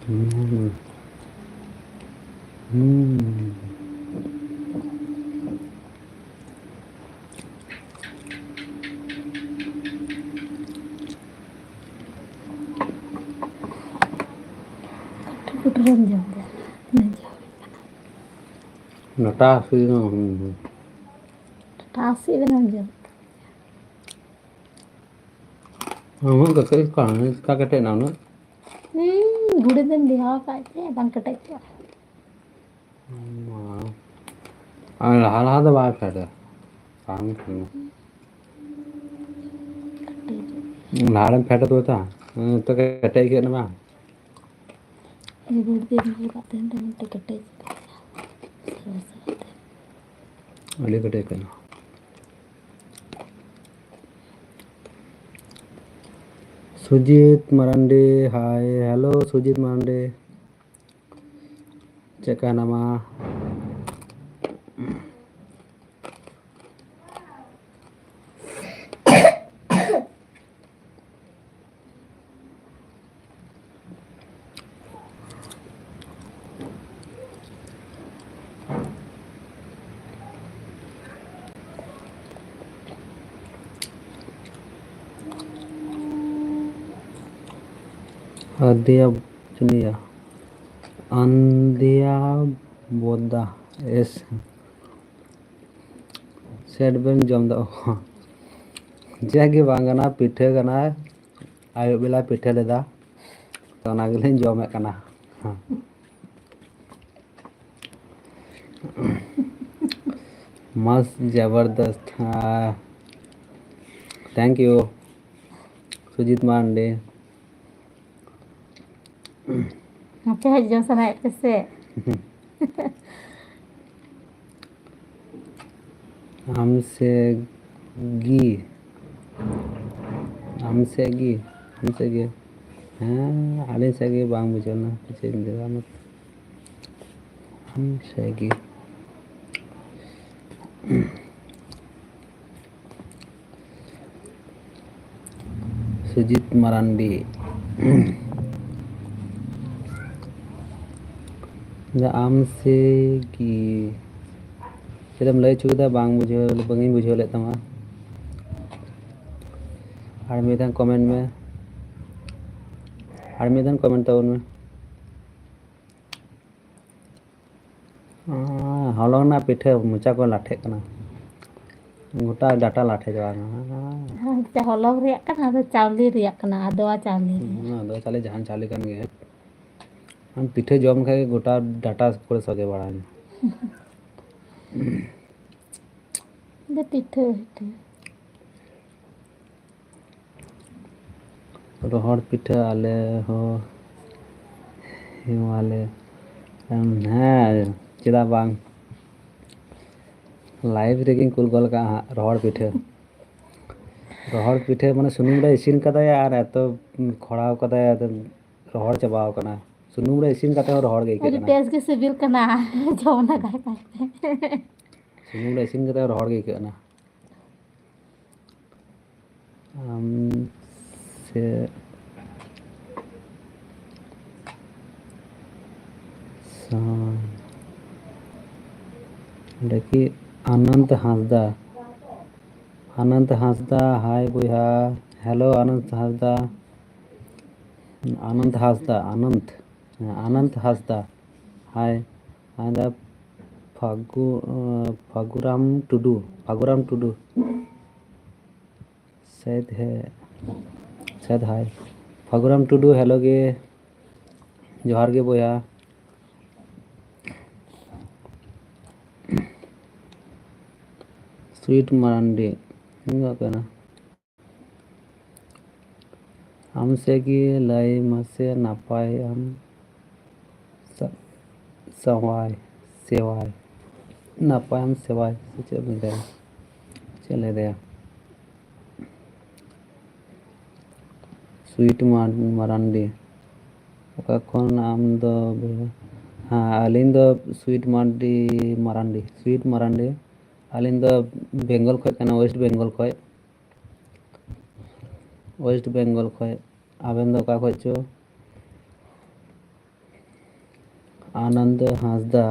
ᱦᱩᱸ᱾ ᱦᱩᱸ᱾ ᱠᱩᱴᱨᱟᱹᱢ ᱡᱚᱢ ᱠᱮᱫᱟ᱾ ᱛᱤᱱᱟᱹᱜ ᱡᱚᱢ ᱠᱟᱱᱟ? ᱰᱟᱴᱟ ᱦᱟᱹᱥᱩᱭᱮᱫᱤᱧᱟ᱾ ᱦᱩᱸ, ᱦᱩᱸ᱾ ᱰᱟᱴᱟ ᱦᱟᱹᱥᱩᱭᱮᱫ ᱵᱮᱱᱟ ᱡᱚᱢ? ᱩᱱᱟᱹᱜ ᱠᱮᱴᱮᱡ ᱠᱚ, ᱪᱮᱠᱟ ᱠᱮᱴᱮᱡ ᱮᱱᱟ ᱩᱱᱟᱹᱜ? ᱦᱩᱸ, ᱜᱷᱩᱲᱤ ᱫᱚᱧ ᱞᱮᱣᱦᱟ ᱟᱠᱟᱫ ᱛᱮ ᱵᱟᱝ ᱠᱮᱴᱮᱡ ᱠᱚᱜᱼᱟ᱾ ᱟᱨ ᱞᱟᱦᱟ ᱞᱟᱦᱟ ᱫᱚ ᱵᱟᱭ ᱯᱷᱮᱰᱟ᱾ ᱵᱟᱝ ᱯᱷᱮᱰᱟ᱾ ᱞᱟᱦᱟ ᱨᱮᱢ ᱯᱷᱮᱰ ᱦᱚᱴᱚ ᱠᱟᱫᱟ, ᱱᱤᱛᱚᱜ ᱠᱮᱴᱮᱡ ᱜᱮ ᱠᱟᱱᱟ ᱵᱟᱝ? ᱟᱹᱰᱤ ᱵᱟᱹᱲᱛᱤ ᱫᱚᱦᱚ ᱠᱟᱜ ᱛᱟᱦᱮᱱ ᱨᱮᱦᱚᱸ ᱢᱤᱫᱴᱮᱡ ᱠᱮᱴᱮᱡ ᱥᱟᱨᱟ ᱥᱟᱨᱟ ᱛᱮ᱾ ᱟᱹᱰᱤ ᱠᱮᱴᱮᱡ ᱠᱟᱱᱟ᱾ ᱥᱩᱡᱤᱛ ᱢᱟᱨᱟᱱᱰᱤ, ᱦᱟᱭ, ᱦᱮᱞᱳ ᱥᱩᱡᱤᱛ ᱢᱟᱨᱟᱱᱰᱤ, ᱪᱮᱫ ᱞᱮᱠᱟ ᱦᱮᱱᱟᱢᱟ? ᱟᱫᱤᱭᱟ ᱪᱩᱱᱤᱭᱟ, ᱟᱱᱫᱤᱭᱟ ᱵᱚᱫᱟ, ᱮᱥ᱾ ᱥᱮᱴ ᱵᱮᱱ ᱡᱚᱢ ᱫᱟ? ᱚ, ᱪᱮᱫ ᱜᱮ ᱵᱟᱝ ᱠᱟᱱᱟ, ᱯᱤᱴᱷᱟᱹ ᱠᱟᱱᱟ, ᱟᱹᱭᱩᱵ ᱵᱮᱞᱟ ᱯᱤᱴᱷᱟᱹ ᱞᱮᱫᱟ, ᱛᱚ ᱚᱱᱟ ᱜᱮᱞᱤᱧ ᱡᱚᱢᱮᱫ ᱠᱟᱱᱟ᱾ ᱢᱟᱥ ᱡᱟᱵᱟᱨᱫᱚᱥᱛ᱾ ᱦᱮᱸ, thank you ᱥᱩᱡᱤᱛ ᱢᱟᱨᱟᱱᱰᱤ᱾ ᱟᱯᱮ ᱦᱚᱸ ᱡᱚᱢ ᱥᱟᱱᱟᱭᱮᱫ ᱯᱮ ᱥᱮ? ᱟᱢ ᱥᱮ ᱜᱤ, ᱟᱢ ᱥᱮ ᱜᱤ, ᱟᱢ ᱥᱮ ᱜᱤ᱾ ᱦᱮᱸ, ᱟᱹᱞᱤᱧ ᱥᱮᱫ ᱜᱮ ᱵᱟᱝ ᱵᱩᱡᱷᱟᱹᱣ ᱮᱱᱟ, ᱪᱮᱫ ᱤᱧ ᱞᱟᱹᱭᱟ ᱢᱟ᱾ ᱟᱢ ᱥᱮ ᱜᱤ᱾ ᱥᱩᱡᱤᱛ ᱢᱟᱨᱟᱱᱰᱤ᱾ ᱟᱢ ᱥᱮ ᱠᱤ ᱪᱮᱫ ᱮᱢ ᱞᱟᱹᱭ ᱦᱚᱪᱚ ᱠᱮᱫᱟ? ᱵᱟᱝ ᱵᱩᱡᱷᱟᱹᱣ, ᱵᱟᱝ ᱤᱧ ᱵᱩᱡᱷᱟᱹᱣ ᱞᱮᱫ ᱛᱟᱢᱟ᱾ ᱟᱨ ᱢᱤᱫ ᱫᱷᱟᱣ ᱠᱚᱢᱮᱱᱴ ᱢᱮ, ᱟᱨ ᱢᱤᱫ ᱫᱷᱟᱣ ᱠᱚᱢᱮᱱᱴ ᱛᱟᱵᱚᱱ ᱢᱮ᱾ ᱦᱚᱞᱚᱝ ᱨᱮᱱᱟᱜ ᱯᱤᱴᱷᱟᱹ ᱢᱚᱪᱟ ᱠᱚ ᱞᱟᱴᱷᱮᱜ ᱠᱟᱱᱟ, ᱜᱚᱴᱟ ᱰᱟᱴᱟ ᱞᱟᱴᱷᱮ ᱪᱟᱵᱟ ᱠᱟᱱᱟ᱾ ᱟᱪᱪᱷᱟ, ᱦᱚᱞᱚᱝ ᱨᱮᱭᱟᱜ ᱠᱟᱱᱟ, ᱟᱫᱚ ᱪᱟᱣᱞᱮ ᱨᱮᱭᱟᱜ ᱠᱟᱱᱟ, ᱟᱫᱣᱟ ᱪᱟᱣᱞᱮ ᱨᱮᱭᱟᱜ᱾ ᱟᱫᱚ ᱪᱟᱣᱞᱮ, ᱡᱟᱦᱟᱱ ᱪᱟᱣᱞᱮ ᱠᱟᱱ ᱜᱮ, ᱟᱢ ᱯᱤᱴᱷᱟᱹ ᱡᱚᱢ ᱞᱮᱠᱷᱟᱡ ᱜᱮ ᱜᱚᱴᱟ ᱰᱟᱴᱟ ᱠᱚᱨᱮ ᱥᱚᱜᱮ ᱵᱟᱲᱟᱭᱮᱱᱟ᱾ ᱟᱫᱚ ᱯᱤᱴᱷᱟᱹ ᱯᱤᱴᱷᱟᱹ᱾ ᱨᱚᱦᱚᱲ ᱯᱤᱴᱷᱟᱹ ᱟᱞᱮ ᱦᱚᱸ ᱮᱢᱟᱞᱮ᱾ ᱦᱮᱸ, ᱪᱮᱫᱟᱜ ᱵᱟᱝ? ᱞᱟᱭᱤᱵᱷ ᱨᱮᱜᱮᱧ ᱠᱩᱞ ᱜᱚᱫ ᱠᱟᱜᱼᱟ ᱦᱟᱸᱜ ᱨᱚᱦᱚᱲ ᱯᱤᱴᱷᱟᱹ᱾ ᱨᱚᱦᱚᱲ ᱯᱤᱴᱷᱟᱹ ᱢᱟᱱᱮ ᱥᱩᱱᱩᱢ ᱨᱮ ᱤᱥᱤᱱ ᱠᱟᱫᱟᱭ ᱟᱨ ᱮᱛᱚ ᱠᱷᱚᱲᱟᱣ ᱠᱟᱫᱟᱭ, ᱟᱫᱚ ᱨᱚᱦᱚᱲ ᱪᱟᱵᱟᱣ ᱠᱟᱱᱟ᱾ ᱥᱩᱱᱩᱢ ᱨᱮ ᱤᱥᱤᱱ ᱠᱟᱛᱮ ᱦᱚᱸ ᱨᱚᱦᱚᱲ ᱜᱮ ᱟᱹᱭᱠᱟᱹᱜ ᱟᱹᱰᱤ ᱠᱟᱱᱟ᱾ ᱴᱮᱥᱴ ᱜᱮ ᱥᱤᱵᱤᱞ ᱠᱟᱱᱟ᱾ ᱡᱚᱢ ᱞᱟᱜᱟᱭ ᱠᱟᱱᱛᱮ᱾ ᱥᱩᱱᱩᱢ ᱨᱮ ᱤᱥᱤᱱ ᱠᱟᱛᱮ ᱦᱚᱸ ᱨᱚᱦᱚᱲ ᱜᱮ ᱟᱹᱭᱠᱟᱹᱜ ᱠᱟᱱᱟ᱾ ᱟᱢ ᱥᱮ ᱥᱟᱶ ᱚᱸᱰᱮ ᱠᱤ ᱟᱱᱚᱱᱛ ᱦᱟᱸᱥᱫᱟ? ᱟᱱᱚᱱᱛ ᱦᱟᱸᱥᱫᱟ, ᱦᱟᱭ ᱵᱚᱭᱦᱟ᱾ ᱦᱮᱞᱳ ᱟᱱᱚᱱᱛ ᱦᱟᱸᱥᱫᱟ᱾ ᱟᱱᱚᱱᱛ ᱦᱟᱸᱥᱫᱟ, ᱟᱱᱚᱱᱛ, ᱦᱮᱸ, ᱟᱱᱚᱱᱛ ᱦᱟᱸᱥᱫᱟ, ᱦᱟᱭ᱾ ᱟᱨ ᱯᱷᱟᱹᱜᱩ ᱯᱷᱟᱹᱜᱩᱨᱟᱢ ᱴᱩᱰᱩ, ᱯᱷᱟᱹᱜᱩᱨᱟᱢ ᱴᱩᱰᱩ᱾ ᱥᱮᱫ ᱦᱮ ᱥᱮᱫ ᱦᱟᱭ᱾ ᱯᱷᱟᱹᱜᱩᱨᱟᱢ ᱴᱩᱰᱩ, ᱦᱮᱞᱳ ᱜᱮ, ᱡᱚᱦᱟᱨ ᱜᱮ ᱵᱚᱭᱦᱟ᱾ ᱥᱩᱭᱤᱴ ᱢᱟᱨᱟᱱᱰᱤ ᱤᱧ ᱫᱚ ᱠᱟᱱᱟ᱾ ᱟᱢ ᱥᱮ ᱜᱮ ᱞᱟᱹᱭ ᱢᱟᱥᱮ ᱱᱟᱯᱟᱭ ᱟᱢ ᱥᱟ- ᱥᱟᱣᱟᱭ ᱥᱮᱣᱟᱭ ᱱᱟᱯᱟᱭ ᱟᱢ ᱥᱮᱣᱟᱭ ᱥᱮ ᱪᱮᱫ ᱞᱟᱹᱭ ᱫᱟᱭ? ᱪᱮᱫ ᱞᱟᱹᱭ ᱫᱟᱭ? ᱥᱩᱭᱤᱴ ᱢᱟᱨ- ᱢᱟᱨᱟᱱᱰᱤ᱾ ᱚᱠᱟ ᱠᱷᱚᱱ ᱟᱢ ᱫᱚ ᱵᱚᱭᱦᱟ? ᱦᱮᱸ, ᱟᱹᱞᱤᱧ ᱫᱚ ᱥᱩᱭᱤᱴ ᱢᱟᱨᱰᱤ ᱢᱟᱨᱟᱱᱰᱤ, ᱥᱩᱭᱤᱴ ᱢᱟᱨᱟᱱᱰᱤ᱾ ᱟᱹᱞᱤᱧ ᱫᱚ ᱵᱮᱝᱜᱚᱞ ᱠᱷᱚᱡ ᱠᱟᱱᱟ, ᱳᱭᱮᱥᱴ ᱵᱮᱝᱜᱚᱞ ᱠᱷᱚᱡ᱾ ᱳᱭᱮᱥᱴ ᱵᱮᱝᱜᱚᱞ ᱠᱷᱚᱡ᱾ ᱟᱵᱮᱱ ᱫᱚ ᱚᱠᱟ ᱠᱷᱚᱡ ᱪᱚ? ᱟᱱᱚᱱᱫᱚ ᱦᱟᱸᱥᱫᱟ,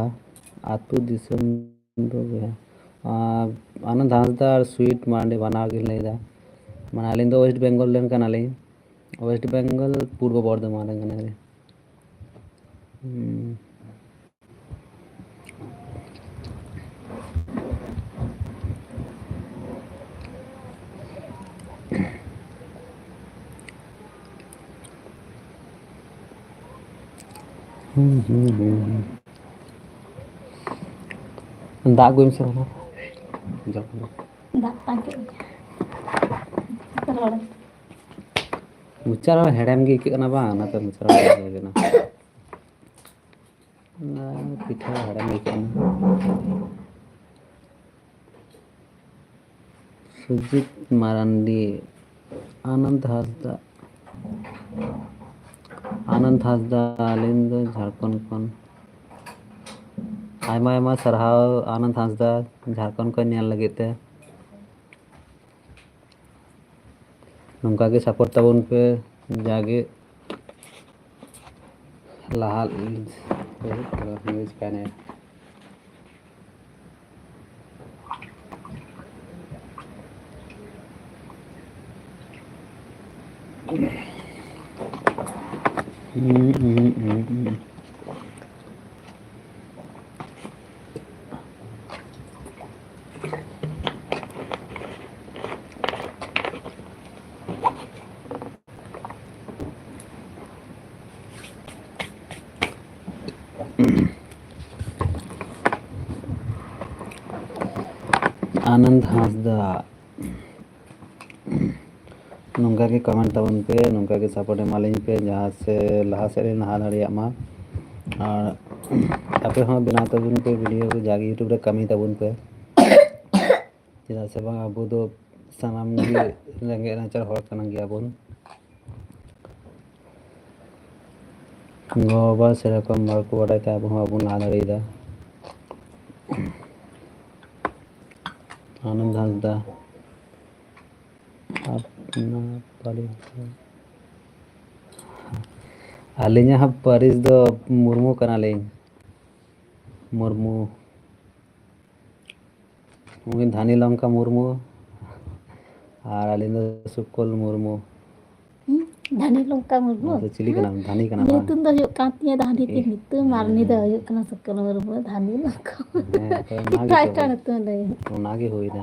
ᱟᱹᱛᱩ ᱫᱤᱥᱚᱢ ᱫᱚ ᱵᱚᱭᱦᱟ᱾ ᱟᱨ ᱟᱱᱚᱱᱫᱚ ᱦᱟᱸᱥᱫᱟ ᱟᱨ ᱥᱩᱭᱤᱴ ᱢᱟᱨᱟᱱᱰᱤ ᱵᱟᱱᱟᱨ ᱜᱮ ᱞᱟᱹᱭᱫᱟ᱾ ᱢᱟᱱᱮ ᱟᱹᱞᱤᱧ ᱫᱚ ᱳᱭᱮᱥᱴ ᱵᱮᱝᱜᱚᱞ ᱨᱮᱱ ᱠᱟᱱᱟᱞᱤᱧ᱾ ᱳᱭᱮᱥᱴ ᱵᱮᱝᱜᱚᱞ ᱯᱩᱨᱵᱚ ᱵᱚᱨᱫᱷᱚᱢᱟᱱ ᱨᱮᱱ ᱠᱟᱱᱟᱞᱤᱧ᱾ ᱦᱩᱸ᱾ ᱦᱩᱸ, ᱦᱩᱸ, ᱦᱩᱸ, ᱦᱩᱸ᱾ ᱫᱟᱜ ᱟᱹᱜᱩᱭ ᱢᱮᱥᱮ ᱵᱟᱵᱟ᱾ ᱫᱟᱜ ᱛᱟᱝ ᱠᱮᱫ ᱜᱮ᱾ ᱨᱚᱲ᱾ ᱢᱚᱪᱟ ᱨᱮ ᱦᱮᱲᱮᱢ ᱜᱮ ᱟᱹᱭᱠᱟᱹᱜ ᱠᱟᱱᱟ ᱵᱟᱝ? ᱚᱱᱟᱛᱮ ᱢᱚᱪᱟ ᱨᱮ ᱦᱮᱲᱮᱢ ᱜᱮ ᱟᱹᱭᱠᱟᱹᱜ ᱠᱟᱱᱟ᱾ ᱚᱱᱟ ᱯᱤᱴᱷᱟᱹ ᱦᱮᱲᱮᱢ ᱜᱮ ᱟᱹᱭᱠᱟᱹᱜ ᱠᱟᱱᱟ᱾ ᱥᱩᱡᱤᱛ ᱢᱟᱨᱟᱱᱰᱤ, ᱟᱱᱚᱱᱫ ᱦᱟᱸᱥᱫᱟ, ᱟᱱᱚᱱᱫ ᱦᱟᱸᱥᱫᱟ, ᱟᱹᱞᱤᱧ ᱫᱚ ᱡᱷᱟᱲᱠᱷᱚᱸᱰ ᱠᱷᱚᱱ᱾ ᱟᱭᱢᱟ ᱟᱭᱢᱟ ᱥᱟᱨᱦᱟᱣ ᱟᱱᱚᱱᱫ ᱦᱟᱸᱥᱫᱟ, ᱡᱷᱟᱲᱠᱷᱚᱸᱰ ᱠᱷᱚᱱ ᱧᱮᱞ ᱞᱟᱹᱜᱤᱫ ᱛᱮ᱾ ᱱᱚᱝᱠᱟ ᱜᱮ ᱥᱟᱯᱳᱨᱴ ᱛᱟᱵᱚᱱ ᱯᱮ, ᱡᱟᱜᱮ ᱞᱟᱦᱟ ᱦᱩᱭᱩᱜ ᱠᱟᱱᱟ᱾ ᱟᱱᱚᱱᱫ ᱦᱟᱸᱥᱫᱟ, ᱱᱚᱝᱠᱟ ᱜᱮ ᱠᱚᱢᱮᱱᱴ ᱛᱟᱵᱚᱱ ᱯᱮ, ᱱᱚᱝᱠᱟ ᱜᱮ ᱥᱟᱯᱳᱨᱴ ᱮᱢᱟᱞᱤᱧ ᱯᱮ, ᱡᱟᱦᱟᱸ ᱥᱮ ᱞᱟᱦᱟ ᱥᱮᱫ ᱞᱤᱧ ᱞᱟᱦᱟ ᱫᱟᱲᱮᱭᱟᱜ ᱢᱟ᱾ ᱟᱨ ᱟᱯᱮ ᱦᱚᱸ ᱵᱮᱱᱟᱣ ᱛᱟᱵᱚᱱ ᱯᱮ ᱵᱷᱤᱰᱤᱭᱳ ᱠᱚ, ᱡᱟᱜᱮ ᱭᱩᱴᱩᱵᱽ ᱨᱮ ᱠᱟᱹᱢᱤ ᱛᱟᱵᱚᱱ ᱯᱮ᱾ ᱪᱮᱫᱟᱜ ᱥᱮ ᱵᱟᱝ, ᱟᱵᱚ ᱫᱚ ᱥᱟᱱᱟᱢ ᱜᱮ ᱨᱮᱸᱜᱮᱡ ᱱᱟᱪᱟᱨ ᱦᱚᱲ ᱠᱟᱱ ᱜᱮᱭᱟᱵᱚᱱ᱾ ᱜᱚ-ᱵᱟᱵᱟ ᱥᱮᱨᱚᱠᱚᱢ ᱵᱟᱠᱚ ᱵᱟᱰᱟᱭ ᱛᱮ ᱟᱵᱚ ᱦᱚᱸ ᱵᱟᱵᱚᱱ ᱞᱟᱦᱟ ᱫᱟᱲᱮᱭᱟᱫᱟ᱾ ᱟᱱᱚᱱᱫ ᱦᱟᱸᱥᱫᱟ, ᱟᱯᱱᱟᱨ ᱯᱟᱹᱨᱤᱥ ᱫᱚ ᱟᱹᱞᱤᱧᱟᱜ ᱦᱟᱸᱜ ᱯᱟᱹᱨᱤᱥ ᱫᱚ ᱢᱩᱨᱢᱩ ᱠᱟᱱᱟᱞᱤᱧ᱾ ᱢᱩᱨᱢᱩ᱾ ᱩᱱᱤ ᱫᱷᱟᱱᱤ ᱞᱚᱝᱠᱟ ᱢᱩᱨᱢᱩ᱾ ᱟᱨ ᱟᱹᱞᱤᱧ ᱫᱚ ᱥᱩᱠᱚᱞ ᱢᱩᱨᱢᱩ᱾ ᱦᱩᱸ, ᱫᱷᱟᱱᱤ ᱞᱚᱝᱠᱟ ᱢᱩᱨᱢᱩ᱾ ᱟᱢ ᱫᱚ ᱪᱤᱞᱤ ᱠᱟᱱᱟᱢ? ᱫᱷᱟᱱᱤ ᱠᱟᱱᱟᱢ ᱵᱟᱝ? ᱧᱩᱛᱩᱢ ᱫᱚ ᱦᱩᱭᱩᱜ ᱠᱟᱱ ᱛᱤᱧᱟᱹ ᱫᱷᱟᱱᱤ ᱛᱤᱧ ᱧᱩᱛᱩᱢ, ᱟᱨ ᱩᱱᱤ ᱫᱚ ᱦᱩᱭᱩᱜ ᱠᱟᱱᱟ ᱥᱩᱠᱚᱞ ᱢᱩᱨᱢᱩ, ᱫᱷᱟᱱᱤ ᱞᱚᱝᱠᱟ᱾ ᱦᱮᱸ, ᱛᱚ ᱚᱱᱟ ᱜᱮ ᱮᱴᱟᱜ ᱛᱚ ᱮᱴᱟᱜ ᱵᱚᱞᱮ᱾ ᱧᱩᱛᱩᱢ ᱞᱟᱹᱭ᱾ ᱚᱱᱟ ᱜᱮ ᱦᱩᱭᱱᱟ᱾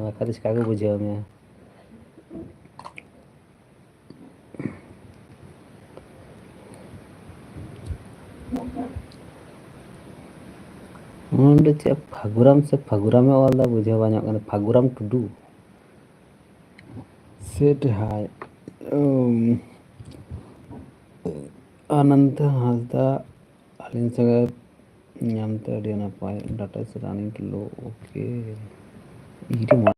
ᱵᱟᱠᱷᱟᱡ ᱫᱚ ᱪᱤᱠᱟ ᱠᱚ ᱵᱩᱡᱷᱟᱹᱣ ᱢᱮᱭᱟ? ᱱᱚᱰᱮ ᱪᱮᱫ ᱯᱷᱟᱹᱜᱩᱨᱟᱢ ᱥᱮ ᱯᱷᱟᱹᱜᱩᱨᱟᱢᱮ ᱚᱞ ᱫᱟ, ᱵᱩᱡᱷᱟᱹᱣ ᱵᱟᱝ ᱧᱟᱢᱚᱜ ᱠᱟᱱᱟ᱾ ᱯᱷᱟᱹᱜᱩᱨᱟᱢ ᱴᱩᱰᱩ᱾ Said hi. Um, ᱟᱱᱚᱱᱫᱚ ᱦᱟᱸᱥᱫᱟ, ᱟᱹᱞᱤᱧ ᱥᱚᱸᱜᱮ ᱧᱟᱢᱛᱮ ᱟᱹᱰᱤ ᱱᱟᱯᱟᱭ, data is running low. Okay. ᱤᱧ ᱴᱷᱮᱱ ᱢᱟ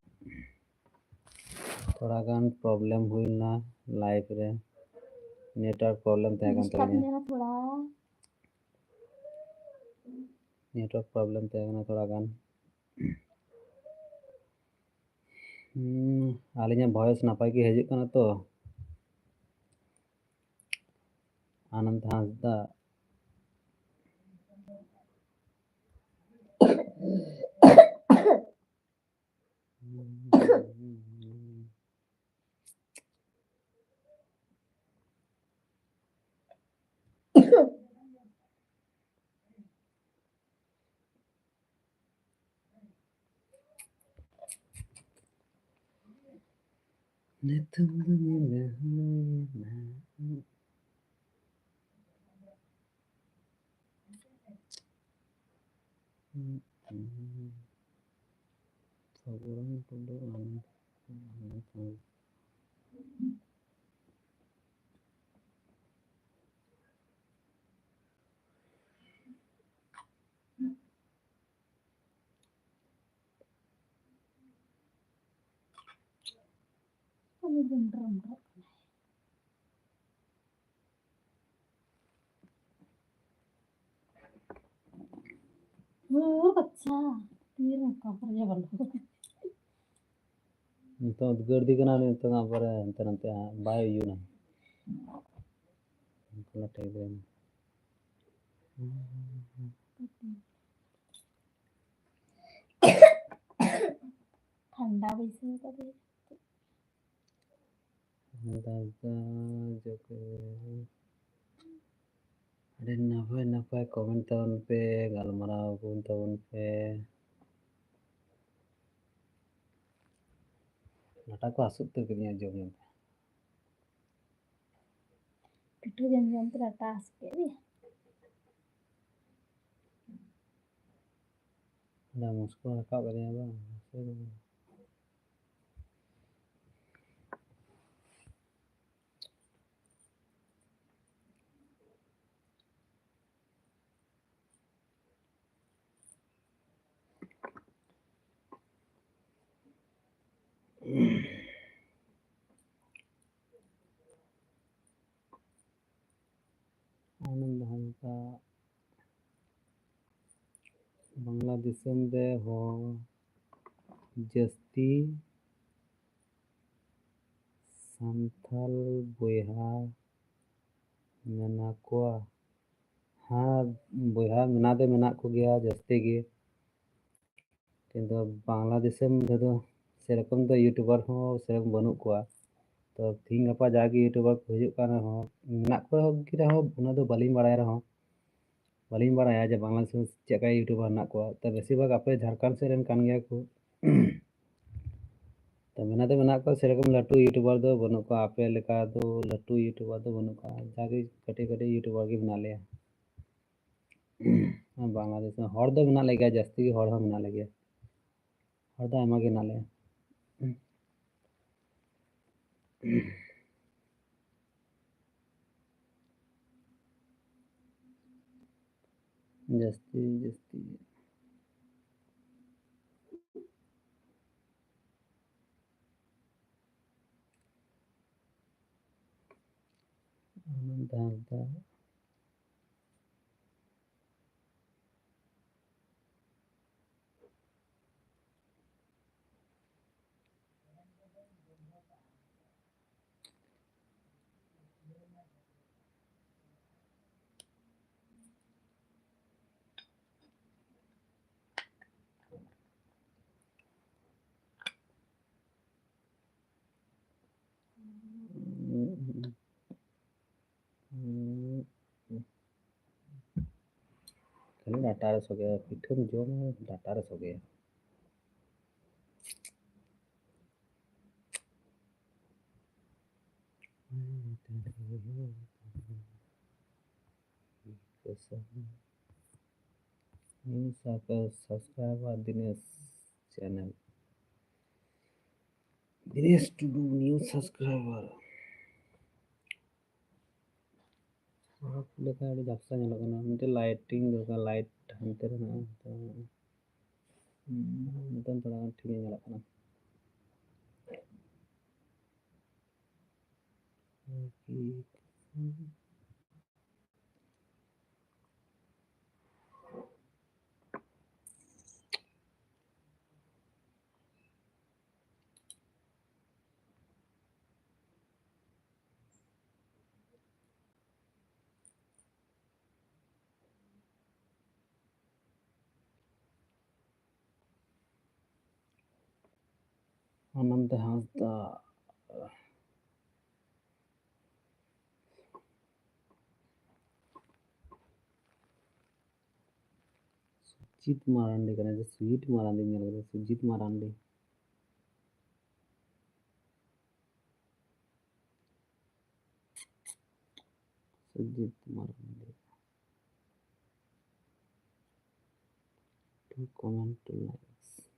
ᱛᱷᱚᱲᱟ ᱜᱟᱱ problem ᱦᱩᱭ ᱞᱮᱱᱟ live ᱨᱮ, network problem ᱛᱟᱦᱮᱸ ᱠᱟᱱ disturb ᱛᱟᱹᱞᱤᱧᱟ᱾ ᱞᱮᱱᱟ ᱛᱷᱚᱲᱟ᱾ Network problem ᱛᱟᱦᱮᱸ ᱠᱟᱱᱟ ᱛᱷᱚᱲᱟ ᱜᱟᱱ᱾ ᱦᱩᱸ, ᱟᱹᱞᱤᱧᱟᱜ voice ᱱᱟᱯᱟᱭ ᱜᱮ ᱦᱤᱡᱩᱜ ᱠᱟᱱᱟ ᱛᱚ? ᱟᱱᱚᱱᱫ ᱦᱟᱸᱥᱫᱟ᱾ ᱱᱤᱛᱚᱜ ᱫᱚ ᱧᱤᱫᱟᱹ ᱦᱩᱭᱱᱟ᱾ ᱥᱟᱹᱜᱩᱱ ᱴᱩᱰᱩ, ᱟᱱᱚᱱᱫᱚ, ᱟᱱᱚᱱᱫᱚ᱾ ᱩᱱᱤ ᱰᱚᱸᱰᱨᱚ ᱢᱚᱰᱨᱚᱜ ᱠᱟᱱᱟᱭ᱾ ᱳ ᱵᱟᱪᱪᱟ, ᱛᱤᱨᱮ ᱚᱠᱟ ᱠᱚᱨᱮ ᱵᱚᱞᱚ ᱠᱟᱱᱟ᱾ ᱱᱤᱛᱚᱜ ᱩᱫᱽᱜᱟᱹᱨ ᱫᱤ ᱠᱟᱱᱟ, ᱱᱤᱛᱚᱜ ᱟᱵᱟᱨ ᱦᱟᱱᱛᱮ ᱱᱟᱛᱮ ᱵᱟᱭ ᱩᱭᱩᱱᱟ᱾ ᱠᱚᱞᱟ ᱴᱟᱭᱤᱯ ᱨᱮᱱ᱾ ᱴᱷᱟᱱᱰᱟ ᱵᱟᱹᱭᱥᱟᱹᱣ ᱠᱟᱫᱮ᱾ ᱫᱟᱫᱟ ᱡᱚᱜᱚ, ᱟᱹᱰᱤ ᱱᱟᱯᱟᱭ ᱱᱟᱯᱟᱭ comment ᱛᱟᱵᱚᱱ ᱯᱮ, ᱜᱟᱞᱢᱟᱨᱟᱣ ᱟᱵᱚᱱ ᱛᱟᱵᱚᱱ ᱯᱮ᱾ ᱰᱟᱴᱟ ᱠᱚ ᱦᱟᱹᱥᱩ ᱩᱛᱟᱹᱨ ᱠᱤᱫᱤᱧᱟ ᱡᱚᱢ ᱡᱚᱢ ᱛᱮ᱾ ᱯᱤᱴᱷᱟᱹ ᱡᱚᱢ ᱡᱚᱢ ᱛᱮ ᱰᱟᱴᱟ ᱦᱟᱹᱥᱩ ᱠᱮᱫ ᱢᱮᱭᱟ? ᱟᱹᱰᱤ ᱢᱩᱥᱠᱤᱞ ᱨᱟᱠᱟᱵ ᱠᱟᱫᱤᱧᱟ ᱵᱟᱝ? ᱟᱱᱚᱱᱫ ᱦᱟᱸᱥᱫᱟ, ᱵᱟᱝᱞᱟ ᱫᱤᱥᱚᱢ ᱨᱮ ᱦᱚᱲ ᱡᱟᱹᱥᱛᱤ ᱥᱟᱱᱛᱟᱞ ᱵᱚᱭᱦᱟ ᱢᱮᱱᱟᱜ ᱠᱚᱣᱟ? ᱦᱮᱸ, ᱵᱚᱭᱦᱟ ᱢᱮᱱᱟᱜ ᱫᱚ ᱢᱮᱱᱟᱜ ᱠᱚᱜᱮᱭᱟ ᱡᱟᱹᱥᱛᱤ ᱜᱮ, ᱠᱤᱱᱛᱩ ᱵᱟᱝᱞᱟ ᱫᱤᱥᱚᱢ ᱨᱮᱫᱚ ᱥᱮᱨᱚᱠᱚᱢ ᱫᱚ YouTuber ᱦᱚᱸ ᱥᱮᱨᱚᱠᱚᱢ ᱵᱟᱹᱱᱩᱜ ᱠᱚᱣᱟ᱾ ᱛᱚ ᱛᱤᱦᱤᱧ ᱜᱟᱯᱟ ᱡᱟᱜᱮ YouTuber ᱠᱚ ᱦᱤᱡᱩᱜ ᱠᱟᱱ ᱨᱮᱦᱚᱸ, ᱢᱮᱱᱟᱜ ᱠᱚ ᱨᱮᱦᱚᱸ, ᱩᱱᱟᱹᱜ ᱫᱚ ᱵᱟᱹᱞᱤᱧ ᱵᱟᱲᱟᱭ ᱨᱮᱦᱚᱸ, ᱵᱟᱹᱞᱤᱧ ᱵᱟᱲᱟᱭᱟ ᱡᱮ ᱵᱟᱝᱞᱟ ᱫᱤᱥᱚᱢ ᱪᱮᱫ ᱞᱮᱠᱟ YouTuber ᱦᱮᱱᱟᱜ ᱠᱚᱣᱟ᱾ ᱛᱚ ᱵᱮᱥᱤᱨ ᱵᱷᱟᱜᱽ ᱟᱯᱮ ᱡᱷᱟᱲᱠᱷᱚᱸᱰ ᱥᱮᱫ ᱨᱮᱱ ᱠᱟᱱ ᱜᱮᱭᱟ ᱠᱚ᱾ ᱛᱚ ᱢᱮᱱᱟᱜ ᱫᱚ ᱢᱮᱱᱟᱜ ᱠᱚᱣᱟ, ᱥᱮᱨᱚᱠᱚᱢ ᱞᱟᱹᱴᱩ YouTuber ᱫᱚ ᱵᱟᱹᱱᱩᱜ ᱠᱚᱣᱟ, ᱟᱯᱮ ᱞᱮᱠᱟ ᱫᱚ ᱞᱟᱹᱴᱩ YouTuber ᱫᱚ ᱵᱟᱹᱱᱩᱜ ᱠᱚᱣᱟ, ᱡᱟᱜᱮ ᱠᱟᱹᱴᱤᱡ ᱠᱟᱹᱴᱤᱡ YouTuber ᱜᱮ ᱢᱮᱱᱟᱜ ᱞᱮᱭᱟ᱾ ᱵᱟᱝᱞᱟᱫᱮᱥ ᱨᱮᱱ ᱦᱚᱲ ᱫᱚ ᱢᱮᱱᱟᱜ ᱞᱮᱜᱮᱭᱟ, ᱡᱟᱹᱥᱛᱤ ᱜᱮ ᱦᱚᱲ ᱦᱚᱸ ᱢᱮᱱᱟᱜ ᱞᱮᱜᱮᱭᱟ, ᱦᱚᱲ ᱫᱚ ᱟᱭᱢᱟ ᱜᱮ ᱢᱮᱱᱟᱜ ᱞᱮᱭᱟ᱾ ᱡᱟᱹᱥᱛᱤ, ᱡᱟᱹᱥᱛᱤ᱾ ᱟᱱᱚᱱᱫ ᱦᱟᱸᱥᱫᱟ᱾ ᱠᱷᱟᱹᱞᱤ ᱰᱟᱴᱟ ᱨᱮ ᱥᱚᱜᱮᱭᱟ, ᱯᱤᱴᱷᱟᱹᱢ ᱡᱚᱢᱟ, ᱰᱟᱴᱟ ᱨᱮ ᱥᱚᱜᱮᱭᱟ᱾ New subscriber Dinesh channel. Dinesh Tudu, new subscriber. ᱞᱮᱠᱟ ᱟᱹᱰᱤ ᱡᱷᱟᱯᱥᱟ ᱧᱮᱞᱚᱜ ᱠᱟᱱᱟ, ᱢᱤᱫᱴᱮᱱ lighting ᱫᱚᱨᱠᱟᱨ, light ᱦᱟᱱᱛᱮ ᱨᱮ ᱢᱮᱱᱟᱜᱼᱟ, ᱛᱚ, ᱦᱩᱸ, ᱱᱤᱛᱚᱝ ᱛᱷᱚᱲᱟ ᱜᱟᱱ ᱴᱷᱤᱠ ᱧᱮᱞᱚᱜ ᱠᱟᱱᱟ᱾ ᱟᱱᱚᱱᱫᱚ ᱦᱟᱸᱥᱫᱟ᱾ ᱥᱩᱡᱤᱛ ᱢᱟᱨᱟᱱᱰᱤ ᱠᱟᱱᱟᱭ, ᱥᱩᱡᱤᱛ ᱢᱟᱨᱟᱱᱰᱤ ᱧᱮᱞ ᱠᱮᱫᱟ, ᱥᱩᱡᱤᱛ ᱢᱟᱨᱟᱱᱰᱤ᱾ ᱥᱩᱡᱤᱛ Marandi. Two comment, two likes.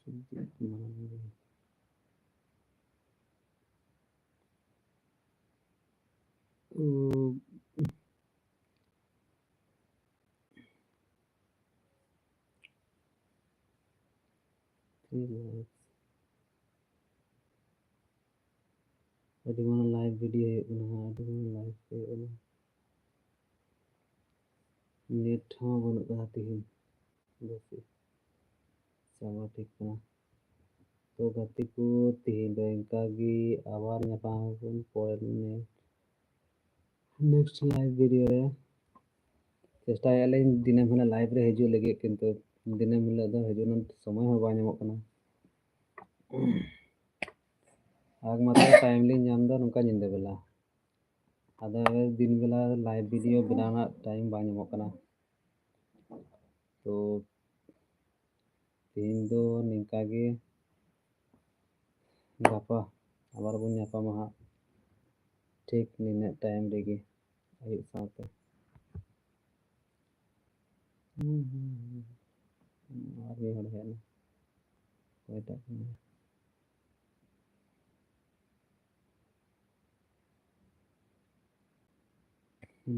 ᱥᱩᱡᱤᱛ ᱢᱟᱨᱟᱱᱰᱤ᱾ ᱳ᱾ ᱴᱷᱤᱠ ᱟᱪᱷᱮ᱾ ᱟᱹᱰᱤ ᱢᱟᱨᱟᱝ live video ᱦᱩᱭᱩᱜ ᱠᱟᱱᱟ, ᱟᱹᱰᱤ ᱢᱟᱨᱟᱝ live ᱦᱩᱭᱩᱜ ᱠᱟᱱᱟ᱾ Net ᱦᱚᱸ ᱵᱟᱹᱱᱩᱜ ᱠᱟᱫᱟ ᱛᱤᱦᱤᱧ᱾ ᱵᱮᱥ ᱜᱮ᱾ ᱪᱟᱵᱟ ᱴᱷᱤᱠ ᱠᱟᱱᱟ᱾ ᱛᱚ ᱜᱟᱛᱮ ᱠᱚ, ᱛᱤᱦᱤᱧ ᱫᱚ ᱤᱱᱠᱟ ᱜᱮ, ᱟᱵᱟᱨ ᱧᱟᱯᱟᱢ ᱟᱵᱚᱱ ᱯᱚᱨᱮᱨ next, next live video ᱨᱮ᱾ ᱪᱮᱥᱴᱟᱭᱮᱫᱼᱟ ᱞᱤᱧ ᱫᱤᱱᱟᱹᱢ ᱦᱤᱞᱳᱜ live ᱨᱮ ᱦᱤᱡᱩᱜ ᱞᱟᱹᱜᱤᱫ, ᱠᱤᱱᱛᱩ ᱫᱤᱱᱟᱹᱢ ᱦᱤᱞᱳᱜ ᱫᱚ ᱦᱤᱡᱩᱜ ᱨᱮᱱᱟᱜ ᱥᱚᱢᱚᱭ ᱦᱚᱸ ᱵᱟᱭ ᱧᱟᱢᱚᱜ ᱠᱟᱱᱟ᱾ ᱮᱠᱢᱟᱛᱨᱚ time ᱞᱤᱧ ᱧᱟᱢ ᱮᱫᱟ ᱱᱚᱝᱠᱟ ᱧᱤᱫᱟᱹ ᱵᱮᱞᱟ᱾ ᱟᱫᱚ ᱫᱤᱱ ᱵᱮᱞᱟ live video ᱵᱮᱱᱟᱣ ᱨᱮᱱᱟᱜ time ᱵᱟᱝ ᱧᱟᱢᱚᱜ ᱠᱟᱱᱟ᱾ ᱛᱚ ᱛᱮᱦᱮᱧ ᱫᱚ ᱱᱤᱝᱠᱟ ᱜᱮ, ᱜᱟᱯᱟ ᱟᱵᱟᱨ ᱵᱚᱱ ᱧᱟᱯᱟᱢᱟ ᱦᱟᱸᱜ ᱴᱷᱤᱠ ᱱᱤᱱᱟᱹᱜ time ᱨᱮᱜᱮ ᱟᱹᱭᱩᱵ ᱥᱟᱶᱛᱮ᱾ ᱦᱩᱸ, ᱦᱩᱸ, ᱦᱩᱸ᱾ ᱟᱨ ᱢᱤᱫ ᱦᱚᱲ ᱦᱮᱡ ᱮᱱᱟ᱾ ᱚᱠᱚᱭᱴᱟᱜ ᱠᱟᱱᱟᱭ?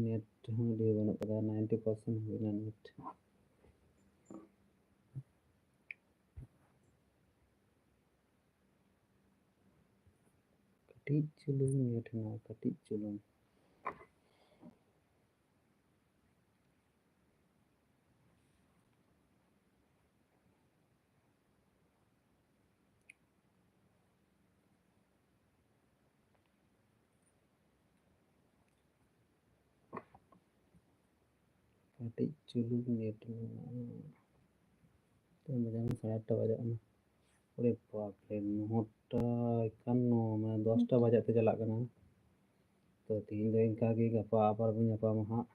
Net ᱦᱚᱸ ᱰᱷᱮᱨ ᱵᱟᱹᱱᱩᱜ ᱠᱟᱫᱟ, ninety percent ᱦᱩᱭᱱᱟ net᱾ ᱠᱟᱹᱴᱤᱡ ᱪᱩᱞᱩᱝ net ᱦᱮᱱᱟᱜᱼᱟ, ᱠᱟᱹᱴᱤᱡ ᱪᱩᱞᱩᱝ᱾ ᱠᱟᱹᱴᱤᱡ ᱪᱩᱞᱩᱝ net ᱢᱮᱱᱟᱜᱼᱟ᱾ ᱛᱤᱱ ᱵᱟᱡᱟᱣ ᱮᱱᱟ? ᱥᱟᱲᱮ ᱟᱴᱴᱟ ᱵᱟᱡᱟᱜ ᱠᱟᱱᱟ᱾ ᱚᱨᱮ ᱵᱟᱯ ᱨᱮ, ᱱᱚᱴᱟ ᱮᱠᱟᱱᱱᱚ, ᱢᱟᱱᱮ ᱫᱚᱥᱴᱟ ᱵᱟᱡᱟᱜ ᱛᱮ ᱪᱟᱞᱟᱜ ᱠᱟᱱᱟ᱾ ᱛᱚ ᱛᱤᱦᱤᱧ ᱫᱚ ᱤᱱᱠᱟ ᱜᱮ, ᱜᱟᱯᱟ ᱟᱵᱟᱨ ᱵᱚᱱ ᱧᱟᱯᱟᱢᱟ ᱦᱟᱸᱜ᱾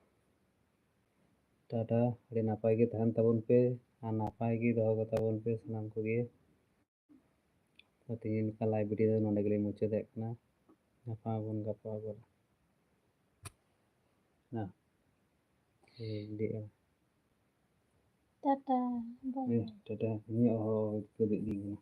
ᱴᱟᱴᱟ, ᱟᱹᱰᱤ ᱱᱟᱯᱟᱭ ᱜᱮ ᱛᱟᱦᱮᱱ ᱛᱟᱵᱚᱱ ᱯᱮ ᱟᱨ ᱱᱟᱯᱟᱭ ᱜᱮ ᱫᱚᱦᱚ ᱠᱟᱛᱟ ᱵᱚᱱ ᱯᱮ ᱥᱟᱱᱟᱢ ᱠᱚᱜᱮ᱾ ᱛᱚ ᱛᱮᱦᱮᱧ ᱞᱮᱠᱟ live video ᱫᱚ ᱱᱚᱰᱮ ᱜᱮᱞᱤᱧ ᱢᱩᱪᱟᱹᱫᱮᱫ ᱠᱟᱱᱟ᱾ ᱧᱟᱯᱟᱢ ᱟᱵᱚᱱ ᱜᱟᱯᱟ ᱟᱵᱟᱨ᱾ ᱦᱮᱸ᱾ ᱴᱷᱤᱠ ᱜᱮᱭᱟ᱾ ᱴᱟᱴᱟ, bye᱾ ᱦᱮᱸ, ᱴᱟᱴᱟ᱾ ᱤᱧᱟᱹᱜ ᱦᱚᱸ ᱦᱚᱭᱛᱳ ᱫᱤᱡ ᱞᱤᱧ ᱠᱟᱱᱟ᱾